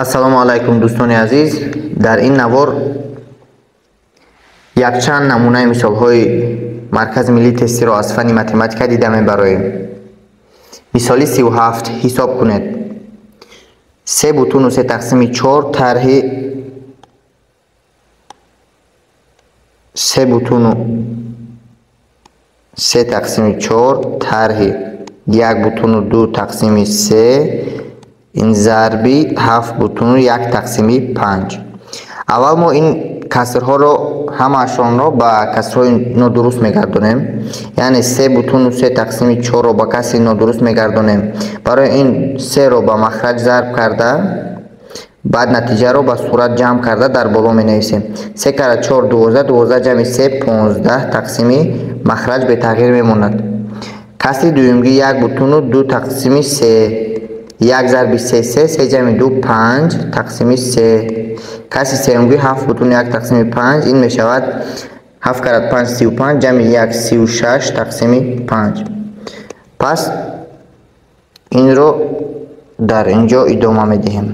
Ассалому алайкум дӯстони азиз. Дар ин навор якчанд намунаи мисолҳои Маркази миллии тестиро аз фанни математика дида мебароем. Мисоли 37 ҳисоб кунед. 3,3 тақсими 4 тарҳи 3,3 тақсими 4 тарҳи 1,2 тақсими 3 ин зарби 7,1 тақсими 5. Аввал мо ин касрҳоро ҳамаашонро ба касрҳои нодуруст мегардонем. Яъне 3,3 тақсими 4-ро ба касри нодуруст мегардонем. Барои ин 3-ро ба махраҷ зарб карда, баъд натиҷаро ба сурат ҷамъ карда дар боло менависем. 3 кара 4 12, 12 ҷамъи 3 15 тақсими махраҷ бетағйир мемонад. Касри дуюмгӣ 1,2 тақсими 3. 1 зарби 3 3, 3 ҷамъи 2 5 тақсими 3. Касри сеюмгӣ 7,1 тақсими 5 ин мешавад 7 карат 5 35 ҷамъи 1 36 тақсими 5. Пас инро дар инҷо идома медиҳем.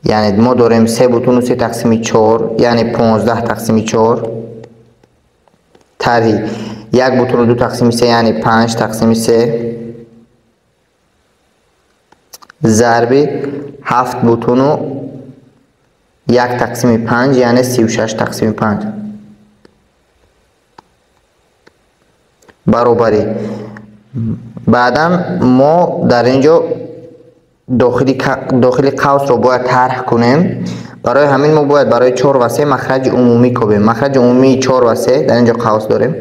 Яъне мо дорем 3,3 тақсими 4, яъне 15 тақсими 4 тарҳи 1,2 тақсими 3, яъне 5 тақсими 3 зарби 7,1 тақсими 5, яъне 36 тақсими 5 баробари. Баъдан мо дар инҷо дохили қавсро бояд тарҳ кунем. Барои ҳамин мо бояд барои 4 ва 3 махраҷи умумӣ кобем. Махраҷи умумии 4 ва 3 дар инҷо қавс дорем,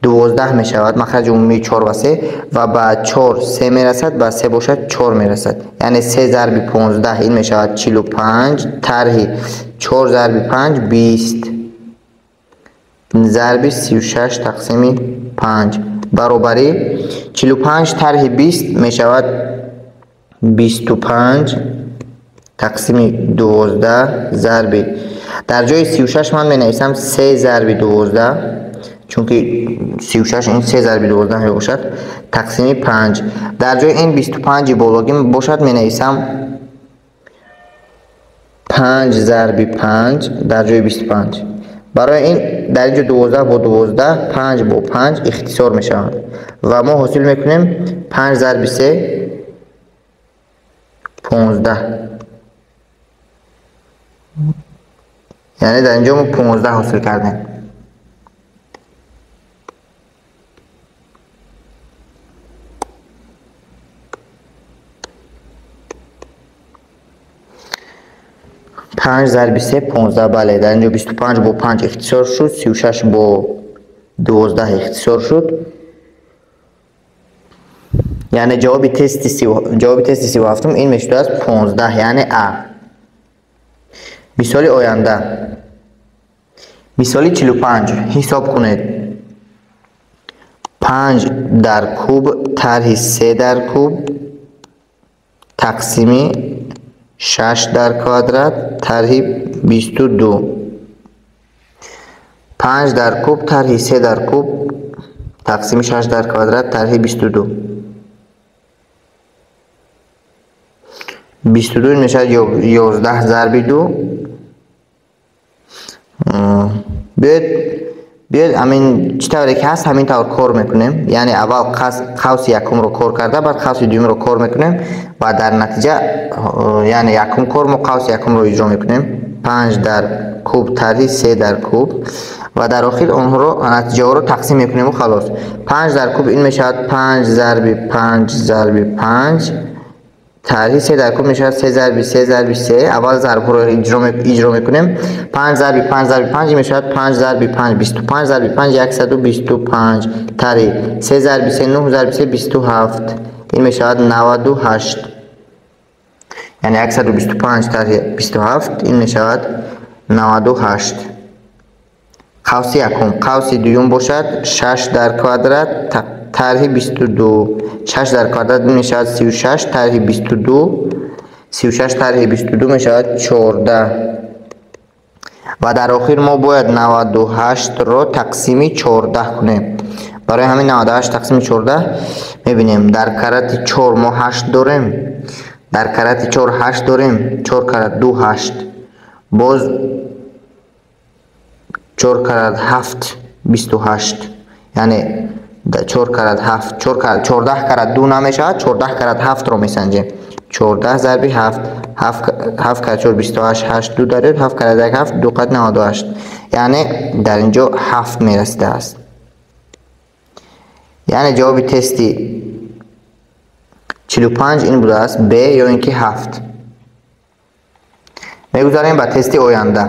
12 мешавад махраҷи умумии 4 ва 3 ва ба 4 3 мерасад, ба 3 бошад 4 мерасад. Яъне 3 зарби 15 ин мешавад 45 тарҳи 4 зарби 5 20 зарби 36 тақсими 5 баробари 45 тарҳи 20 мешавад 25 тақсими 12 зарби. Дар ҷои 36 ман менависам 3 зарби 12, чунки 36 ин 3 зарби 12 мебошад, тақсими 5. Дар ҷои ин 25 бологӣ бошад менависам 5 зарби 5 дар ҷои 25. Барои ин дар инҷо 12 бо 12, 5 бо 5 ихтисор мешаванд ва мо ҳосил мекунем 5 зарби 3 15. Яъне дар инҷо мо 15 ҳосил кардем. Панҷ зарби 3 15. Бале, дар инҷо 25 бо 5 ихтисор шуд, 36 бо 12 ихтисор шуд. Яъне ҷавоби тести 37 ин мешудааст 15, яъне А. Мисоли оянда. Мисоли 45 ҳисоб кунед. 5 дар куб тарҳи 3 дар куб тақсими 6 дар квадрат тарҳи 22. 5 дар куб тарҳи 3 дар куб тақсими 6 дар квадрат тарҳи 22. 22 мешавад 11 зарби 2. Биёед ҳамин чӣ тавре ки ҳаст ҳамин тавр кор мекунем. Яъне аввал қавси якумро кор карда, баъд қавси дуюмро кор мекунем ва дар натиҷа, яъне якум кор мо қавси якумро иҷро мекунем. 5 дар куб тарҳи 3 дар куб ва дар охир онҳоро натиҷаҳоро тақсим мекунем ва халос. 5 дар куб ин мешавад 5 зарби 5 зарби 5 тарҳи 3 дар куб мешавад 3 зарби 3 зарби 3. Аввал зарбҳоро иҷро мекунем. 5 зарби 5 зарби 5 мешавад 5 зарби 5 25 зарби 5 125 тарҳи 3 зарби 3 9 зарби 3 27 ин мешавад 98. Яъне 125 тарҳи 27 ин мешавад 98. Қавси якум. Қавси дуюм бошад 6 дар квадрат тарҳи 22. 6 дар квадрат мешавад 36 тарҳи 22. 36 тарҳи 22 мешавад 14. Ва дар охир мо бояд 98-ро тақсими 14 кунем. Барои ҳамин 98 тақсими 14 мебинем дар карати 4 мо 8 дорем, Дар карати 4 8 дорем, 4 карат 2 8. Боз 4 карат 7 28. Яъне 4 карат 7, 4 карат 14 карат 2 намешавад, 14 карат 7 ро месанҷем. 14 зарби 7, 7 карат 4 28, 8 2 дарёд, 7 карат 1 7, 2 қат 98. Яъне дар инҷо 7 мерасидааст. Яъне ҷавоби тести 45 ин будааст Б ё ин ки 7. Мегузарем ба тести оянда.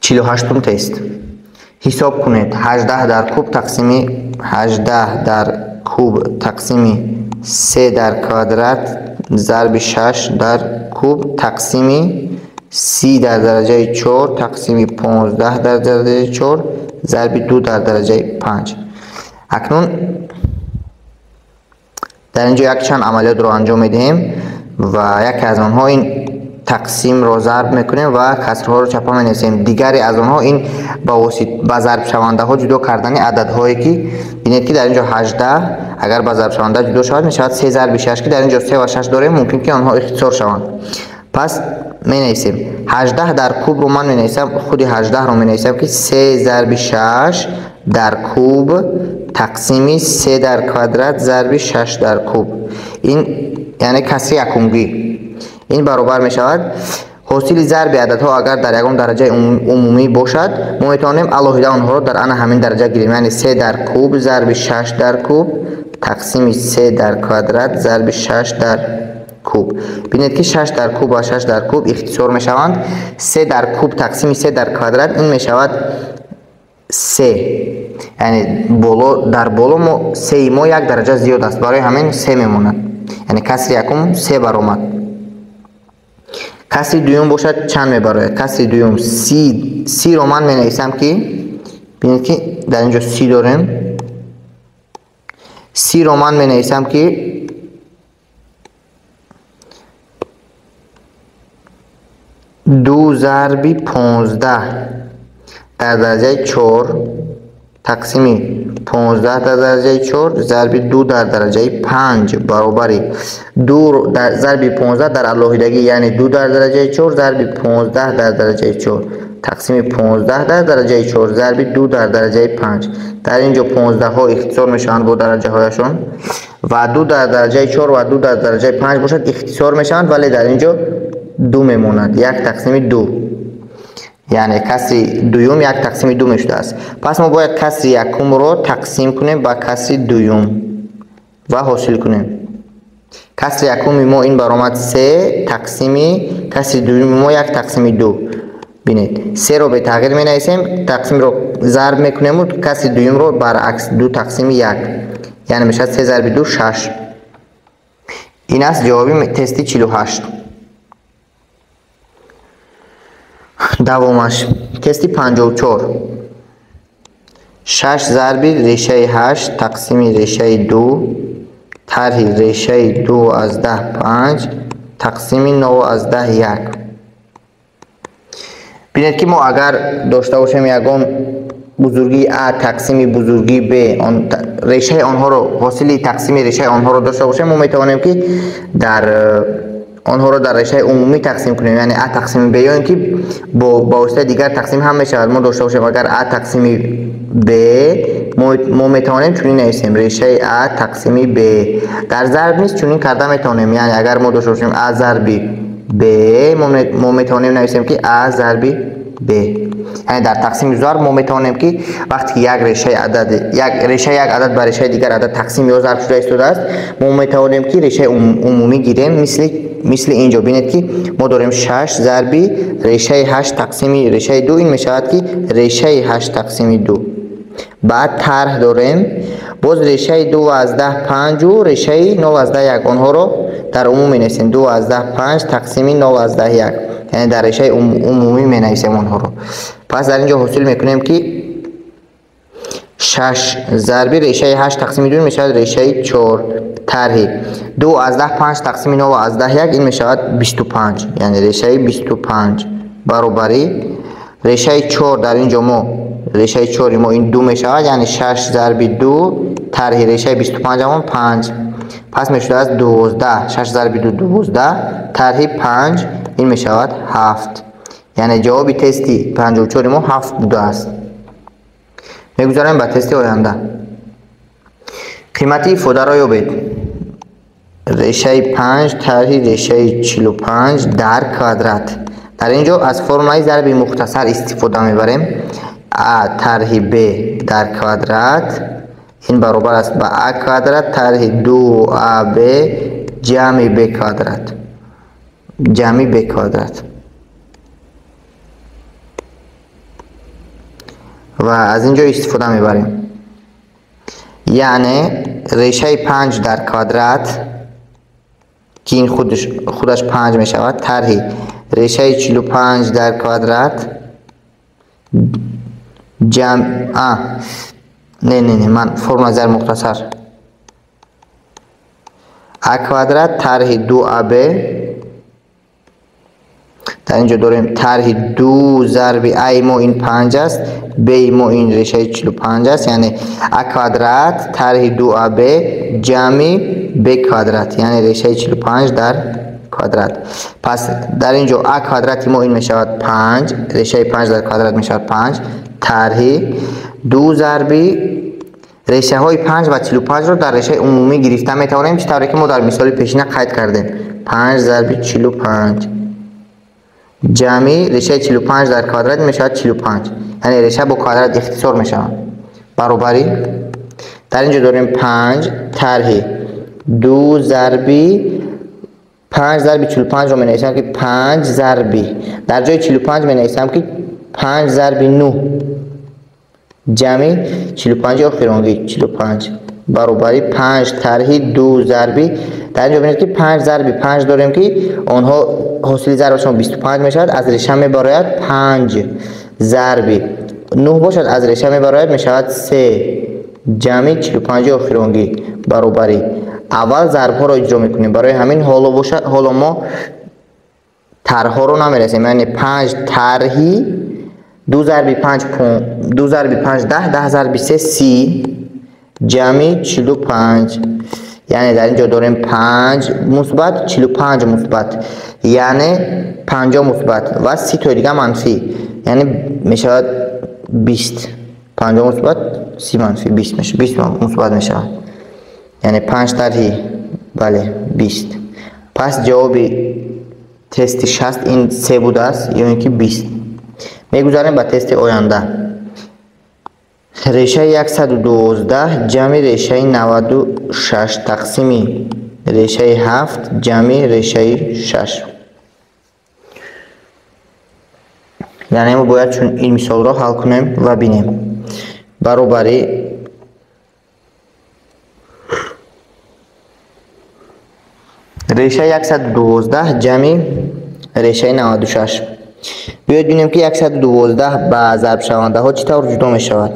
48-ум тест. Ҳисоб кунед 18 дар куб тақсими 18 дар куб тақсими 3 дар квадрат зарби 6 дар куб тақсими 30 дар дараҷаи 4 тақсими 15 дар дараҷаи 4 зарби 2 дар дараҷаи 5. Акнун дар инҷо якчанд амалиётро анҷом медиҳем ва яке аз онҳо ин тақсимро зарб мекунем ва касрҳоро чапа менависем. Дигаре аз онҳо ин ба зарбшавандаҳо ҷудо кардани ададҳое ки бинед ки дар инҷо 18 агар ба зарбшаванда ҷудо шавад мешавад 3 зарби 6 ки дар инҷо 3 ва 6 дорем, мумкин ки онҳо ихтисор шаванд. Пас менависем 18 дар кубро ман менависам, худи 18-ро менависам ки 3 зарби 6 дар куб тақсими 3 дар квадрат зарби 6 дар куб. Ин яъне касри якумгӣ. Ин баробар мешавад ҳосили зарби ададҳо агар дар ягон дараҷаи умумӣ бошад, мо метавонем алоҳида онҳоро дар ана ҳамин дараҷа гирем. Яъне 3 дар куб зарби 6 дар куб тақсими 3 дар квадрат зарби 6 дар куб. Бинед ки 6 дар куб ва 6 дар куб ихтисор мешаванд. 3 дар куб тақсими 3 дар квадрат ин мешавад 3. Яъне боло дар боло мо 3 мо як дараҷа зиёд аст, барои ҳамин 3 мемонад. Яъне касри якум 3 баромад. Касри дуюм бошад чанд мебарояд? Касри дуюм 30 ро ман менависам ки бинед ки дар инҷо 30 дорем. 30 ро ман менависам ки 2 зарби 15 дар дараҷаи 4 тақсими 15 дар дараҷаи 4 зарби 2 дар дараҷаи 5 баробари 2 дар зарби 15 дар алоҳидагӣ, яъне 2 дар дараҷаи 4 зарби 15 дар дараҷаи 4 тақсими 15 дар дараҷаи 4 зарби 2 дар дараҷаи 5. Дар инҷо 15-ҳо ихтисор мешаванд бо дараҷаҳояшон ва 2 дар дараҷаи 4 ва 2 дар дараҷаи 5 бошад ихтисор мешаванд, вале дар инҷо 2 мемонад, 1 тақсими 2. Яъне касри дуюм 1 тақсими 2 мешудааст. Пас мо бояд касри якумро тақсим кунем ба касри дуюм ва ҳосил кунем. Касри якуми мо ин баромад 3 тақсими касри дуюми мо 1 тақсими 2. Бинед, 3-ро бетағйир менависем, тақсимро зарб мекунем ва касри дуюмро баръакс 2 тақсими 1. Яъне мешавад 3 зарби 2 6. Ин аст ҷавоби тести 48. Давомаш тести 54. 6 зарби решаи 8 тақсими решаи 2 тарҳи решаи 2 аз 10 5 тақсими 9 аз 10 1. Бинед ки мо агар дошта бошем ягон бузургии А тақсими бузургии Б, решаи онҳоро, ҳосили тақсими решаи онҳоро дошта бошем, мо метавонем ки дар онҳоро дар решаи умумӣ тақсим кунем, яъне А тақсими Б ё ин ки бо воситаи дигар тақсим ҳам мешавад. Мо дошта бошем агар А тақсими Б, мо метавонем чунин нависем: решаи А тақсими Б. Дар зарб низ чунин карда метавонем, яъне агар мо дошта бошем А зарби Б, мо метавонем нависем ки А зарби Б. Яъне дар тақсими зарб мо метавонем ки вақте ки як решаи адад, як решаи як адад ба решаи дигар адад тақсим ё зарб шуда истодааст, мо метавонем ки решаи умумӣ гирем. Мисли инҷо бинед ки мо дорем 6 зарби решаи 8 тақсими решаи 2, ин мешавад ки решаи 8 тақсими 2. Баъд тарҳ дорем боз решаи 2 аз 10 5 решаи 0 аз 10 1, онҳоро дар умум менависем 2 аз 10 5 тақсими 0 аз 10 1, яъне дар решаи умумӣ менависем онҳоро. Пас дар инҷо ҳосил мекунем ки 6 зарби решаи 8 тақсими 2 мешавад решаи 4 тарҳи 2 аз 10 5 тақсими 0 аз 10 1, ин мешавад 25, яъне решаи 25 баробари решаи 4. Дар инҷо мо решаи 4 мо ин 2 мешавад, яъне 6 зарби 2 тарҳи решаи 25 ҳамон 5. Пас мешудааст 12, 6 зарби 2 12, тарҳи 5 ин мешавад 7. Яъне ҷавоби тести 54 мо 7 будааст. Мегузарем ба тести оянда. Қимати ифодаро ёбед. Решаи 5 тарҳи решаи 45 дар квадрат. Дар ин ҷо аз формулаи зарби мухтасар истифода мебарем. А тарҳи Б дар квадрат ин баробар аст ба А квадрат тарҳи 2АБ ҷамъи Б квадрат. Ҷамъи Б квадрат. Ва аз ин ҷо истифода мебарем. Яъне решаи 5 дар квадрат ки ин худаш 5 мешавад, тарҳи решаи 45 дар квадрат ҷамъ не ман формула зарби мухтасар а квадрат тарҳи 2аб дар ин ҷо дорем тарҳи 2 зарби а мо ин 5 аст, б мо ин решаи 45 аст, яъне а квадрат тарҳи 2аб ҷамъи б квадрат, яъне решаи 45 дар квадрат. Пас дар ин ҷо а квадрати мо ин мешавад 5, решаи 5 дар квадрат мешавад 5, тарҳи 2 зарби решаҳои 5 ва 45-ро дар решаи умумӣ гирифта метавонем, чӣ тавре ки мо дар мисоли пешина қайд кардем. 5 зарби 45 ҷамъи решаи 45 дар квадрат мешавад 45, яъне реша бо квадрат ихтисор мешавад. Баробари дар ин ҷо дорем 5 тарҳи 2 зарби 5 зарби 45-ро менависам ки 5 зарби дар ҷои 45 менависам ки 5 зарби 9 ҷамъи 45 охиронгӣ 45 баробари 5 тарҳи 2 зарби дар ин ҷо бинед ки 5 зарби 5 дорем ки онҳо ҳосили зарбашон 25 мешавад, аз реша мебарояд 5 зарби 9 бошад, аз реша мебарояд мешавад 3 ҷамъи 45 охиронгӣ баробари. Аввал зарбҳоро иҷро мекунем, барои ҳамин ҳоло бошад, ҳоло мо тарҳҳоро намерасем, яъне 5 тарҳи 2 зарби 5 2 зарби 5 10, 10 зарби 3 30 ҷамъи 45. Яъне дар ин ҷо дорем 5 мусбат 45 мусбат, яъне 50 мусбат ва 30 тои дига манфӣ, яъне мешавад 20. 50 мусбат 30 манфӣ 20 мешавад, 20 мусбат мешавад, яъне 5 тарҳи бале 20. Пас ҷавоби тести 60 ин 3 будааст ё ин ки 20. Мегузарем ба тести оянда. Решаи 112 ҷамъи решаи 96 тақсими решаи 7 ҷамъи решаи 6. Яъне мо бояд чун ин мисолро ҳал кунем ва бинем. Баробари решаи 112 ҷамъи решаи 96. Биёед бинем ки 112 ба зарбшавандаҳо чӣ тавр ҷудо мешавад.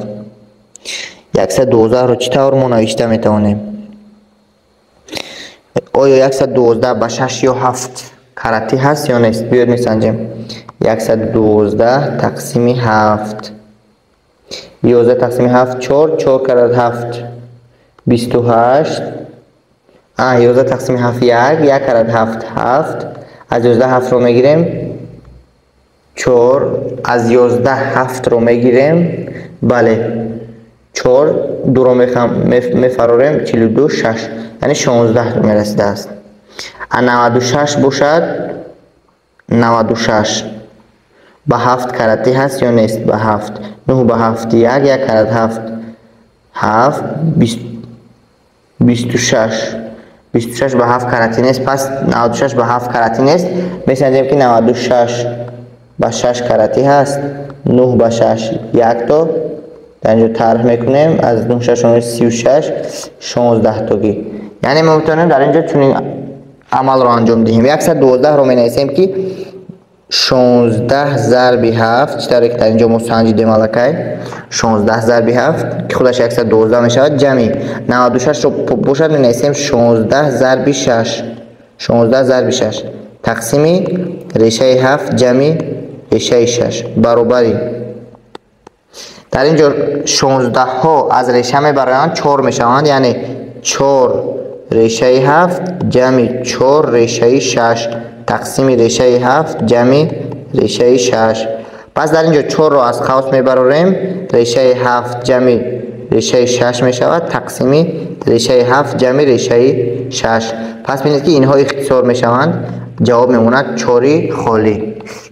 112-ро чӣ тавр мо навишта метавонем? Оё 112 ба 6 ё 7 каратӣ ҳаст ё нест? Биёед месанҷем. 112 тақсими 7, 11 тақсими 7 4, 4 карат 7 28, 11 тақсими 7 1, 1 карат 7 7, аз 11 7-ро мегирем 4, аз 11 7-ро мегирем, бале 4, 2-ро мефарорем 42 6, яъне 16 мерасидааст. А 96 бошад 96 ба 7 каратӣ ҳаст ё нест? Ба 7, 9 ба 7 1, 1 карат 7 7, 26, 26 ба 7 каратӣ нест. Пас 96 ба 7 каратӣ нест. Месанҷем ки 96 ба 6 каратӣ ҳаст, 9 ба 6 1 то, дар ин ҷо тарҳ мекунем, аз 9 6 36 16 тогӣ. Яъне мо метавонем дар ин ҷо чунин амалро анҷом диҳем. 112-ро менависем ки 16 зарби 7, чӣ тавре ки дар ин ҷо мо санҷидем аллакай, 16 зарби 7 ки худаш 112 мешавад, ҷамъи 96-ро бошад менависем 16 зарби 6, 16 зарби 6 тақсими решаи 7 ҷамъи решаи 6 баробари. Дар ин ҷо 16-ҳо аз реша мебароянд, 4 мешаванд, яъне 4 решаи 7 ҷамъи 4 решаи 6 тақсими решаи 7 ҷамъи решаи 6. Пас дар инҷо 4-ро аз қавс мебарорем, решаи 7 ҷамъи решаи 6 мешавад тақсими решаи 7 ҷамъи решаи 6. Пас бинед ки инҳо ихтисор мешаванд, ҷавоб мемонад 4 холӣ,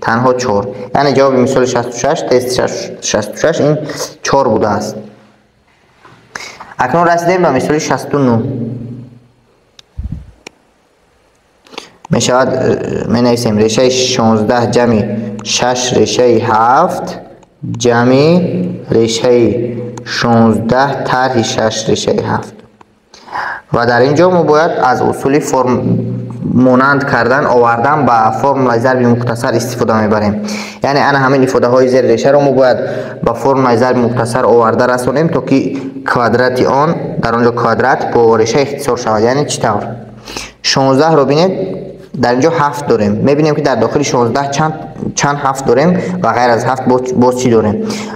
танҳо 4. Яъне ҷавоби мисоли 66, тест 66 ин 4 будааст. Акнун расидем ба мисоли 69. Мешавад, менависем решаи 16 ҷамъи 6 решаи 7 ҷамъи решаи 16 тарҳи 6 решаи 7. Ва дар ин ҷо мо бояд аз усули форм монанд кардан овардан ба формулаи зарби мухтасар истифода мебарем. Яъне ана ҳамин ифодаҳои зери решаро мо бояд ба формулаи зарби мухтасар оварда расонем, то ки квадрати он дар он ҷо квадрат бо реша ихтисор шавад. Яъне чӣ тавр? 16-ро бинед, дар ин ҷо 7 дорем. Мебинем ки дар дохили 16 чанд 7 дорем ва ғайр аз 7 боз чӣ дорем?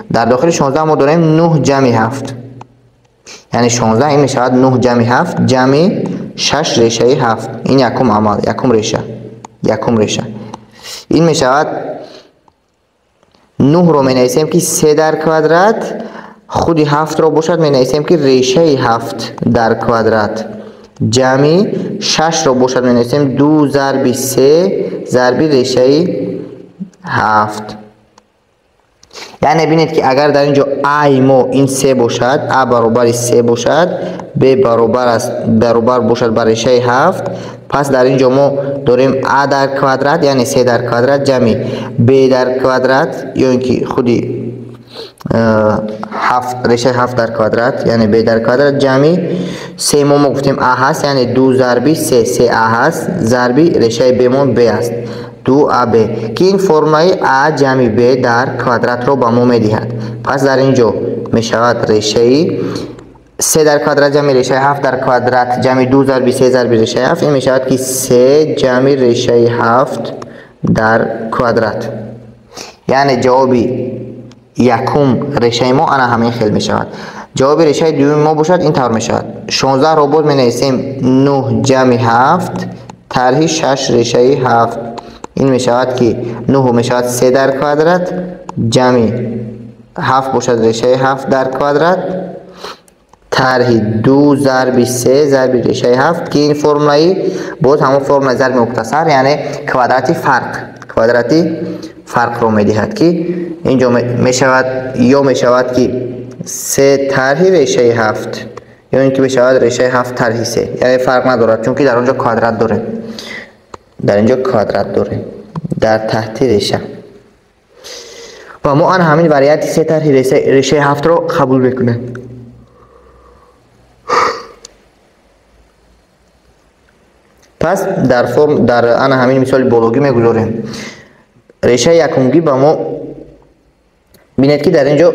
Дар дохили 16 мо дорем 9 ҷамъи 7. Яъне 16 ин мешавад 9 ҷамъи 7 ҷамъи 6 решаи 7. Ин якум амал, якум реша, якум реша. Ин мешавад 9-ро менависем ки 3 дар квадрат, худи 7-ро бошад менависем ки решаи 7 дар квадрат ҷамъи 6-ро бошад менависем 2 зарби 3 зарби решаи 7. Яъне бинед ки агар дар ин ҷо а-и мо ин 3 бошад, а баробари 3 бошад, б баробар аст, баробар бошад ба решаи 7, пас дар ин ҷо мо дорем а дар квадрат, яъне 3 дар квадрат ҷамъи б дар квадрат, ё ин ки худи 7 решаи 7 дар квадрат, яъне б дар квадрат ҷамъи 3 мо гуфтем а ҳаст, яъне 2 зарби 3, 3 а ҳаст, зарби решаи б мо б аст, 2ab, ки ин формулаи а ҷамъи б дар квадратро ба мо медиҳад. Пас дар ин ҷо мешавад решаи 3 дар квадрат ҷамъи решаи 7 дар квадрат ҷамъи 2 зарби 3 зарби решаи 7, ин мешавад ки 3 ҷамъи решаи 7 дар квадрат. Яъне ҷавоби якум решаи мо ана ҳамин хел мешавад. Ҷавоби решаи дуюми мо бошад ин тавр мешавад. 16-ро боз менависем 9 ҷамъи 7 тарҳи 6 решаи 7. Ин мешавад ки 9 мешавад 3 дар квадрат ҷамъи 7 бошад решаи 7 дар квадрат тарҳи 2 зарби 3 зарби решаи 7, ки ин формулаи боз ҳамон формулаи зарби мухтасар, яъне квадрати фарқ, квадрати фарқро медиҳад, ки ин ҷо мешавад ё мешавад ки 3 тарҳи решаи 7 ё ин ки мешавад решаи 7 тарҳи 3. Яъне фарқ надорад, чунки дар он ҷо квадрат дорем. Дар ин ҷо квадрат дорем дар таҳти реша. Ва мо ан ҳамин варианти 3 тарҳи решаи 7-ро қабул мекунем. Пас дар форм дар ана ҳамин мисоли бологӣ мегузорем. Решаи якумгӣ ба мо бинед ки дар ин ҷо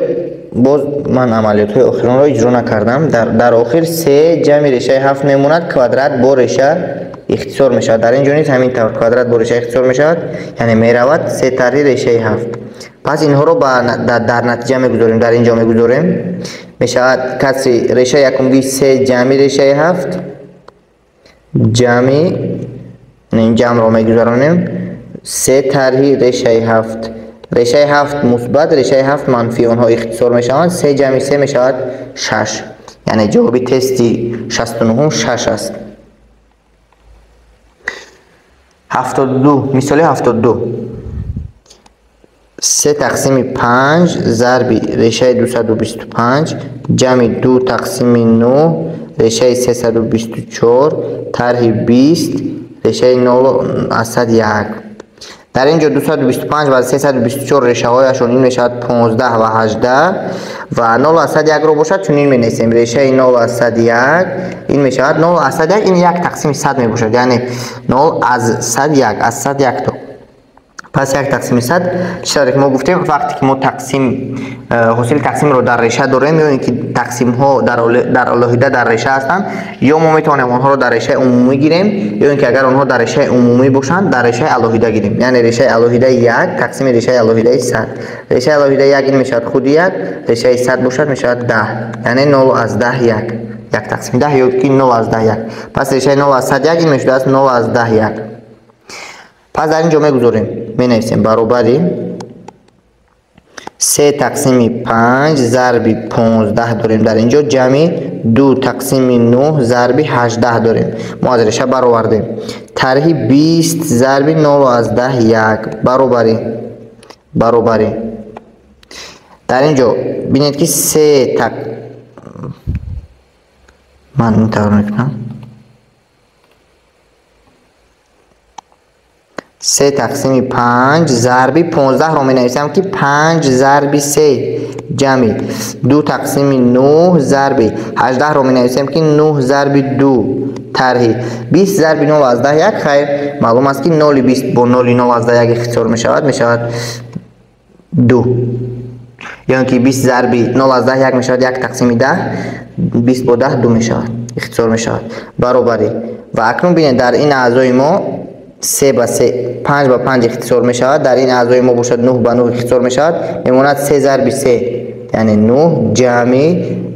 боз ман амалиётҳои охиронро иҷро накардам. Дар охир 3 ҷамъи решаи 7 мемонад, квадрат бо реша ихтисор мешавад. Дар ин ҷо низ ҳамин тавр квадрат бо реша ихтисор мешавад, яъне меравад 3 тарҳи решаи 7. Пас инҳоро дар натиҷа мегузорем, дар ин ҷо мегузорем. Мешавад касри решаи якумгӣ 3 ҷамъи решаи 7 ҷамъи, ин ҷамъро мегузаронем, 3 тарҳи решаи 7. Решаи 7 мусбат, решаи 7 манфӣ, онҳо ихтисор мешаванд. 3 ҷамъи 3 мешавад 6. Яъне ҷавоби тести 69 6 аст. 72, мисоли 72. 3 тақсими 5 зарби решаи 225 ҷамъи 2 тақсими 9 решаи 324 тарҳи 20 решаи 0,1. Дар ин ҷо 225 ва 324 решаҳояшон ин мешавад 15 ва 18 ва 0,1-ро бошад чунин менависем. Решаи 0,1 ин мешавад 0,1, ин 1 тақсими 100 мебошад, яъне 0,1 аз 101 то. Пас 1 тақсими 100 чӣ тавре ки мо гуфтем, вақте ки мо тақсим ҳосили тақсимро дар реша дорем ё ин ки тақсимҳо дар алоҳида дар реша ҳастанд, ё мо метавонем онҳоро дар решаи умумӣ гирем, ё ин ки агар онҳо дар решаи умумӣ бошанд, дар решаи алоҳида гирем. Яъне решаи алоҳидаи 1 тақсими решаи алоҳидаи 100. Решаи алоҳидаи 1 ин мешавад худи 1, решаи 100 бошад мешавад 10, яъне 0 аз 10 1. 1 тақсими 10 ё ки 0 аз 10 1. Пас решаи 0 аз 100 1 ин мешудааст 0 аз 10 1. Пас дар ин ҷо мегузорем, менависем баробари 3 тақсими 5 зарби 15 дорем, дар ин ҷо ҷамъи 2 тақсими 9 зарби 18 дорем. Мо аз реша баровардем. Тарҳи 20 зарби 0 аз 10 1 баробари. Дар ин ҷо бинед ки 3 тақ ман ин тавр мекунам. 3 тақсими 5 зарби 15 ро менависам ки 5 зарби 3 ҷамъи 2 тақсими 9 зарби 18 ро менависем ки 9 зарби 2 тарҳи 20 зарби 0 аз 10 1. Хайр, маълум аст ки 0 20 бо 0 0 аз 10 1 ихтисор мешавад, мешавад 2. Ё ки 20 зарби 0 аз 10 1 мешавад 1 тақсими 10, 20 бо 10 2 мешавад, ихтисор мешавад. Баробари. Ва акнун бинед дар ин аъзои мо 3 ба 3, 5 ба 5 ихтисор мешавад, дар ин аъзои мо бошад 9 ба 9 ихтисор мешавад, мемонад 3 зарби 3, яъне 9 ҷамъи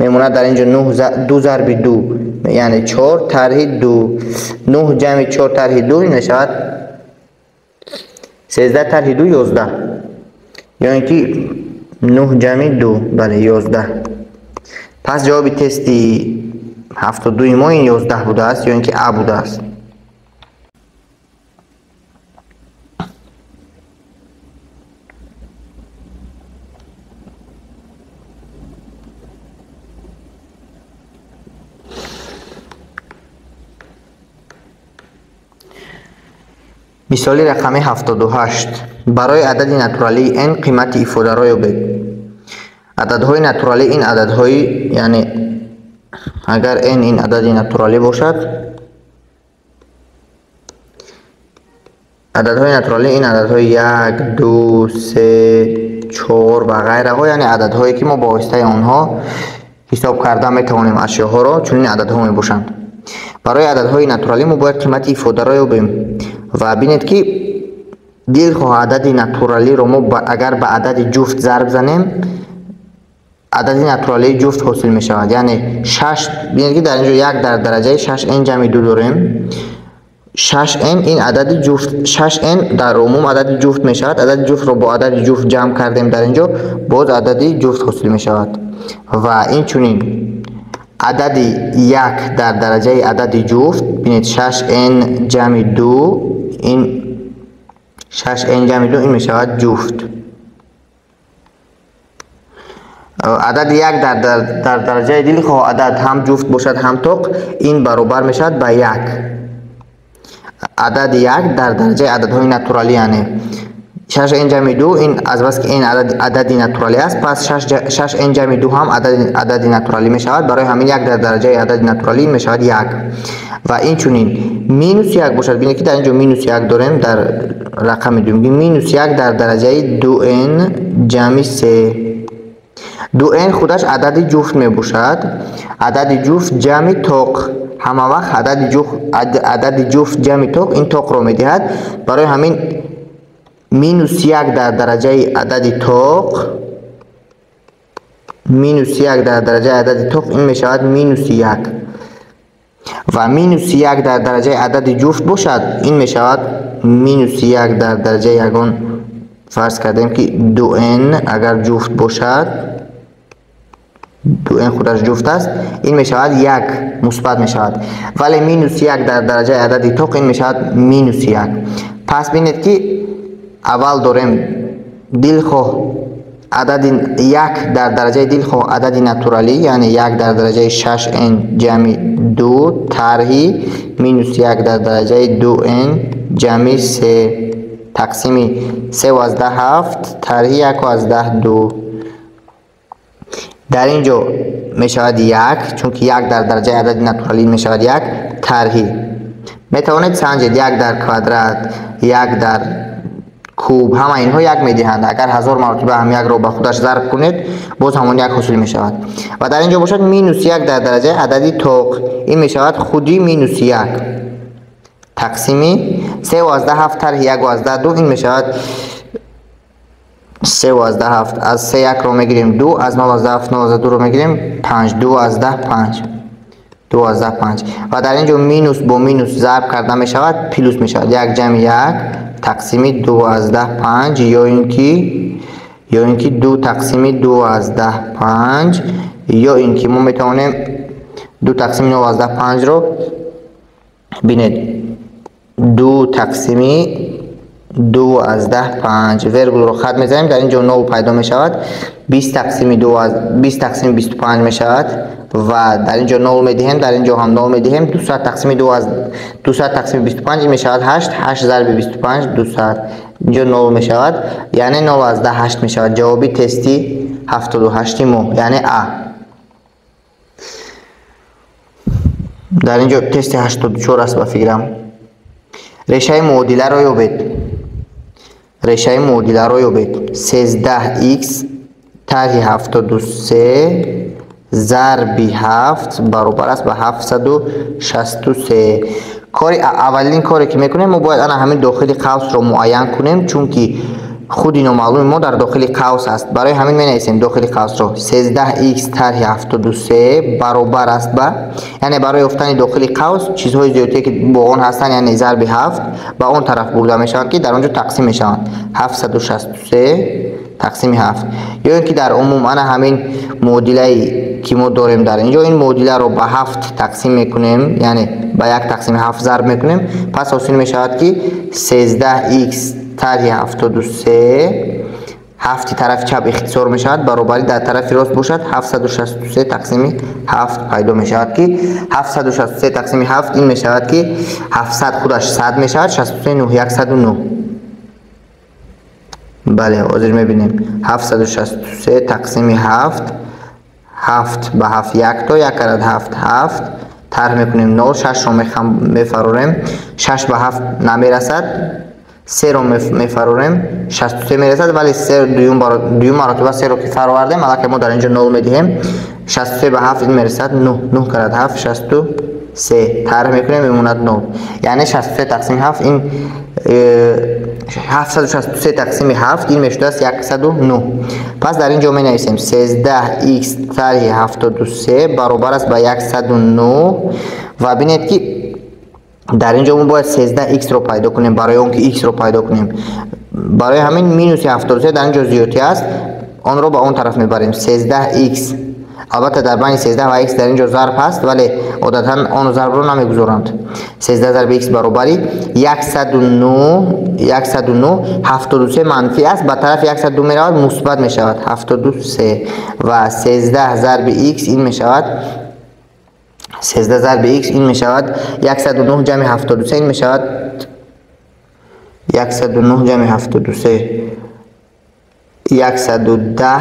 мемонад дар ин ҷо 9 2 зарби 2, яъне 4 тарҳи 2. 9 ҷамъи 4 тарҳи 2 ин мешавад 13 тарҳи 2 11, ё ин ки 9 ҷамъи 2, бале 11. Пас ҷавоби тести 72 мо ин 11 будааст, ё ин ки А будааст. Мисоли рақами 78. Барои адади натуралии n қимати ифодаро ёбед. Ададҳои натуралӣ ин ададҳои, яъне агар n ин адади натуралӣ бошад, ададҳои натуралӣ ин ададҳои 1, 2, 3, 4 ва ғайраҳо, яъне ададҳое ки мо ба воситаи онҳо ҳисоб карда метавонем ашёҳоро, чунин ададҳо мебошанд. Барои ададҳои натуралӣ мо бояд қимати ифодаро ёбем. Ва бинед ки дилхоҳ адади натуралиро мо агар ба адади ҷуфт зарб занем, адади натуралии ҷуфт ҳосил мешавад. Яъне 6, бинед ки дар ин ҷо 1 дар дараҷаи 6n ҷамъи 2 дорем. 6n ин адади ҷуфт, 6n дар умум адади ҷуфт мешавад. Адади ҷуфтро бо адади ҷуфт ҷамъ кардем, дар ин ҷо боз адади ҷуфт ҳосил мешавад. Ва инчунин адади 1 дар дараҷаи адади ҷуфт, бинед 6n ҷамъи 2, ин 6n ҷамъи 2 ин мешавад ҷуфт. Адади 1 дар дараҷаи дилхоҳ адад ҳам ҷуфт бошад ҳам тоқ, ин баробар мешавад ба 1. Адади 1 дар дараҷаи ададҳои натуралӣ, яъне 6n ҷамъи 2 ин азбаски n адади натуралӣ аст, пас 6n ҷамъи 2 ҳам адади натуралӣ мешавад. Барои ҳамин 1 дар дараҷаи адади натуралӣ мешавад 1. Ва инчунин минус 1 бошад, бинед ки дар ин ҷо минус 1 дорем дар рақами дуюм, минус 1 дар дараҷаи 2n ҷамъи 3. 2n худаш адади ҷуфт мебошад. Адади ҷуфт ҷамъи тоқ, ҳама вақт адади ҷуфт ҷамъи тоқ ин тоқро медиҳад. Барои ҳамин минус 1 дар дараҷаи адади тоқ, минус 1 дар дараҷаи адади тоқ ин мешавад минус 1. Ва минус 1 дар дараҷаи адади ҷуфт бошад, ин мешавад минус 1 дар дараҷаи ягон, фарз кардем ки 2n агар ҷуфт бошад, 2n худаш ҷуфт аст, ин мешавад 1, мусбат мешавад. Вале минус 1 дар дараҷаи адади тоқ ин мешавад минус 1. Пас бинед ки аввал дорем дилхоҳ адади 1 дар дараҷаи дилхоҳ адади натуралӣ, яъне 1 дар дараҷаи 6n ҷамъи 2 тарҳи минус 1 дар дараҷаи 2n ҷамъи 3 тақсими 3,7 тарҳи 1,2. Дар ин ҷо мешавад 1, чунки 1 дар дараҷаи адади натуралӣ мешавад 1 тарҳи. Метавонед санҷед 1 дар квадрат, 1 дар куб. Ҳама инҳо як медиҳанд. Агар 1000 маротиба ҳам якро ба худаш зарб кунед, боз ҳамон як ҳосил мешавад. Ва дар инҷо бошад минус як дар дараҷаи адади тоқ. Ин мешавад худи минус як тақсими 3,7 тарҳи 1,2. Ин мешавад 3,7. Аз 3 якро мегирем 2, аз 0,7 0,2-ро мегирем 5, 2,5. 2,5. Ва дар инҷо минус бо минус зарб карда мешавад, плюс мешавад. 1 ҷамъи 1 тақсими 2,5 ё инки 2 тақсими 2,5, ё инки мо метавонем 2 тақсими 0,5-ро бинед, 2 тақсими 2,5 вергулро хат мезанем, дар инҷо 0 пайдо мешавад, 20 тақсими 2 20 тақсими 25 мешавад ва дар инҷо 0 медиҳем, дар инҷо ҳам 0 медиҳем. 200 тақсими 2 аз 200 тақсими 25 мешавад 8, 8 зарби 25 200, инҷо 0 мешавад, яъне 0,8 мешавад ҷавоби тести 78 мо, яъне А. Дар инҷо тести 84 аст ба фикрам. Решаи муодиларо ёбед. Решаи муодиларо ёбед. 13x тарҳи 73 зарби 7 баробар аст ба 763. Кори аввалин коре ки мекунем, мо бояд ана ҳамин дохили қавсро муайян кунем, чунки худи номаълуми мо дар дохили қавс аст. Барои ҳамин менависем дохили қавсро 13x тарҳи 73 баробар аст ба, яъне барои ёфтани дохили қавс чизҳои зиёдие ки бо он ҳастанд, яъне зарби 7 ба он тараф бурда мешаванд, ки дар он ҷо тақсим мешаванд. 763 тақсими 7. Ё ин ки дар умум ана ҳамин муодилае ки мо дорем дар инҷо, ин муодиларо ба 7 тақсим мекунем, яъне ба 1 тақсими 7 зарб мекунем, пас ҳосил мешавад ки 13x тарҳи 73 7 тарафи чап ихтисор мешавад, баробари дар тарафи рост бошад 763 тақсими 7 пайдо мешавад, ки 763 тақсими 7 ин мешавад ки 700 худаш 100 мешавад, 63 9 109. Бале, ҳозир мебинем 763 тақсими 7, 7 ба 7 1 то 1 карат 7 7 тарҳ мекунем 0, 6-ро мефарорем, 6 ба 7 намерасад, 3-ро мефарорем, 63 мерасад, вале 3 дуюм маротиба 3-ро ки фаровардем, аллакай мо дар инҷо 0 медиҳем. 63 ба 7 ин мерасад 9, 9 карат 7 63 тарҳ мекунем, мемонад 0. Яъне 63 тақсими 7 ин 763 тақсими 7 ин мешудааст 109. Пас дар инҷо менависем 13x тарҳи 73 баробар аст ба 109. Ва бинед ки дар инҷо мо бояд 13x-ро пайдо кунем, барои он ки x-ро пайдо кунем. Барои ҳамин минуси 73 дар инҷо зиёдтӣ аст, онро ба он тараф мебарем. 13x, албатта дар байни 13 ва x дар инҷо зарб ҳаст, вале одатан он зарбро намегузоранд. 13 зарби x баробари 109, 109, 73 манфӣ аст, ба тарафи 102 меравад, мусбат мешавад 73. Ва 13 зарби x ин мешавад 13 зарби x ин мешавад 109 ҷамъи 73 ин мешавад 109 ҷамъи 73 110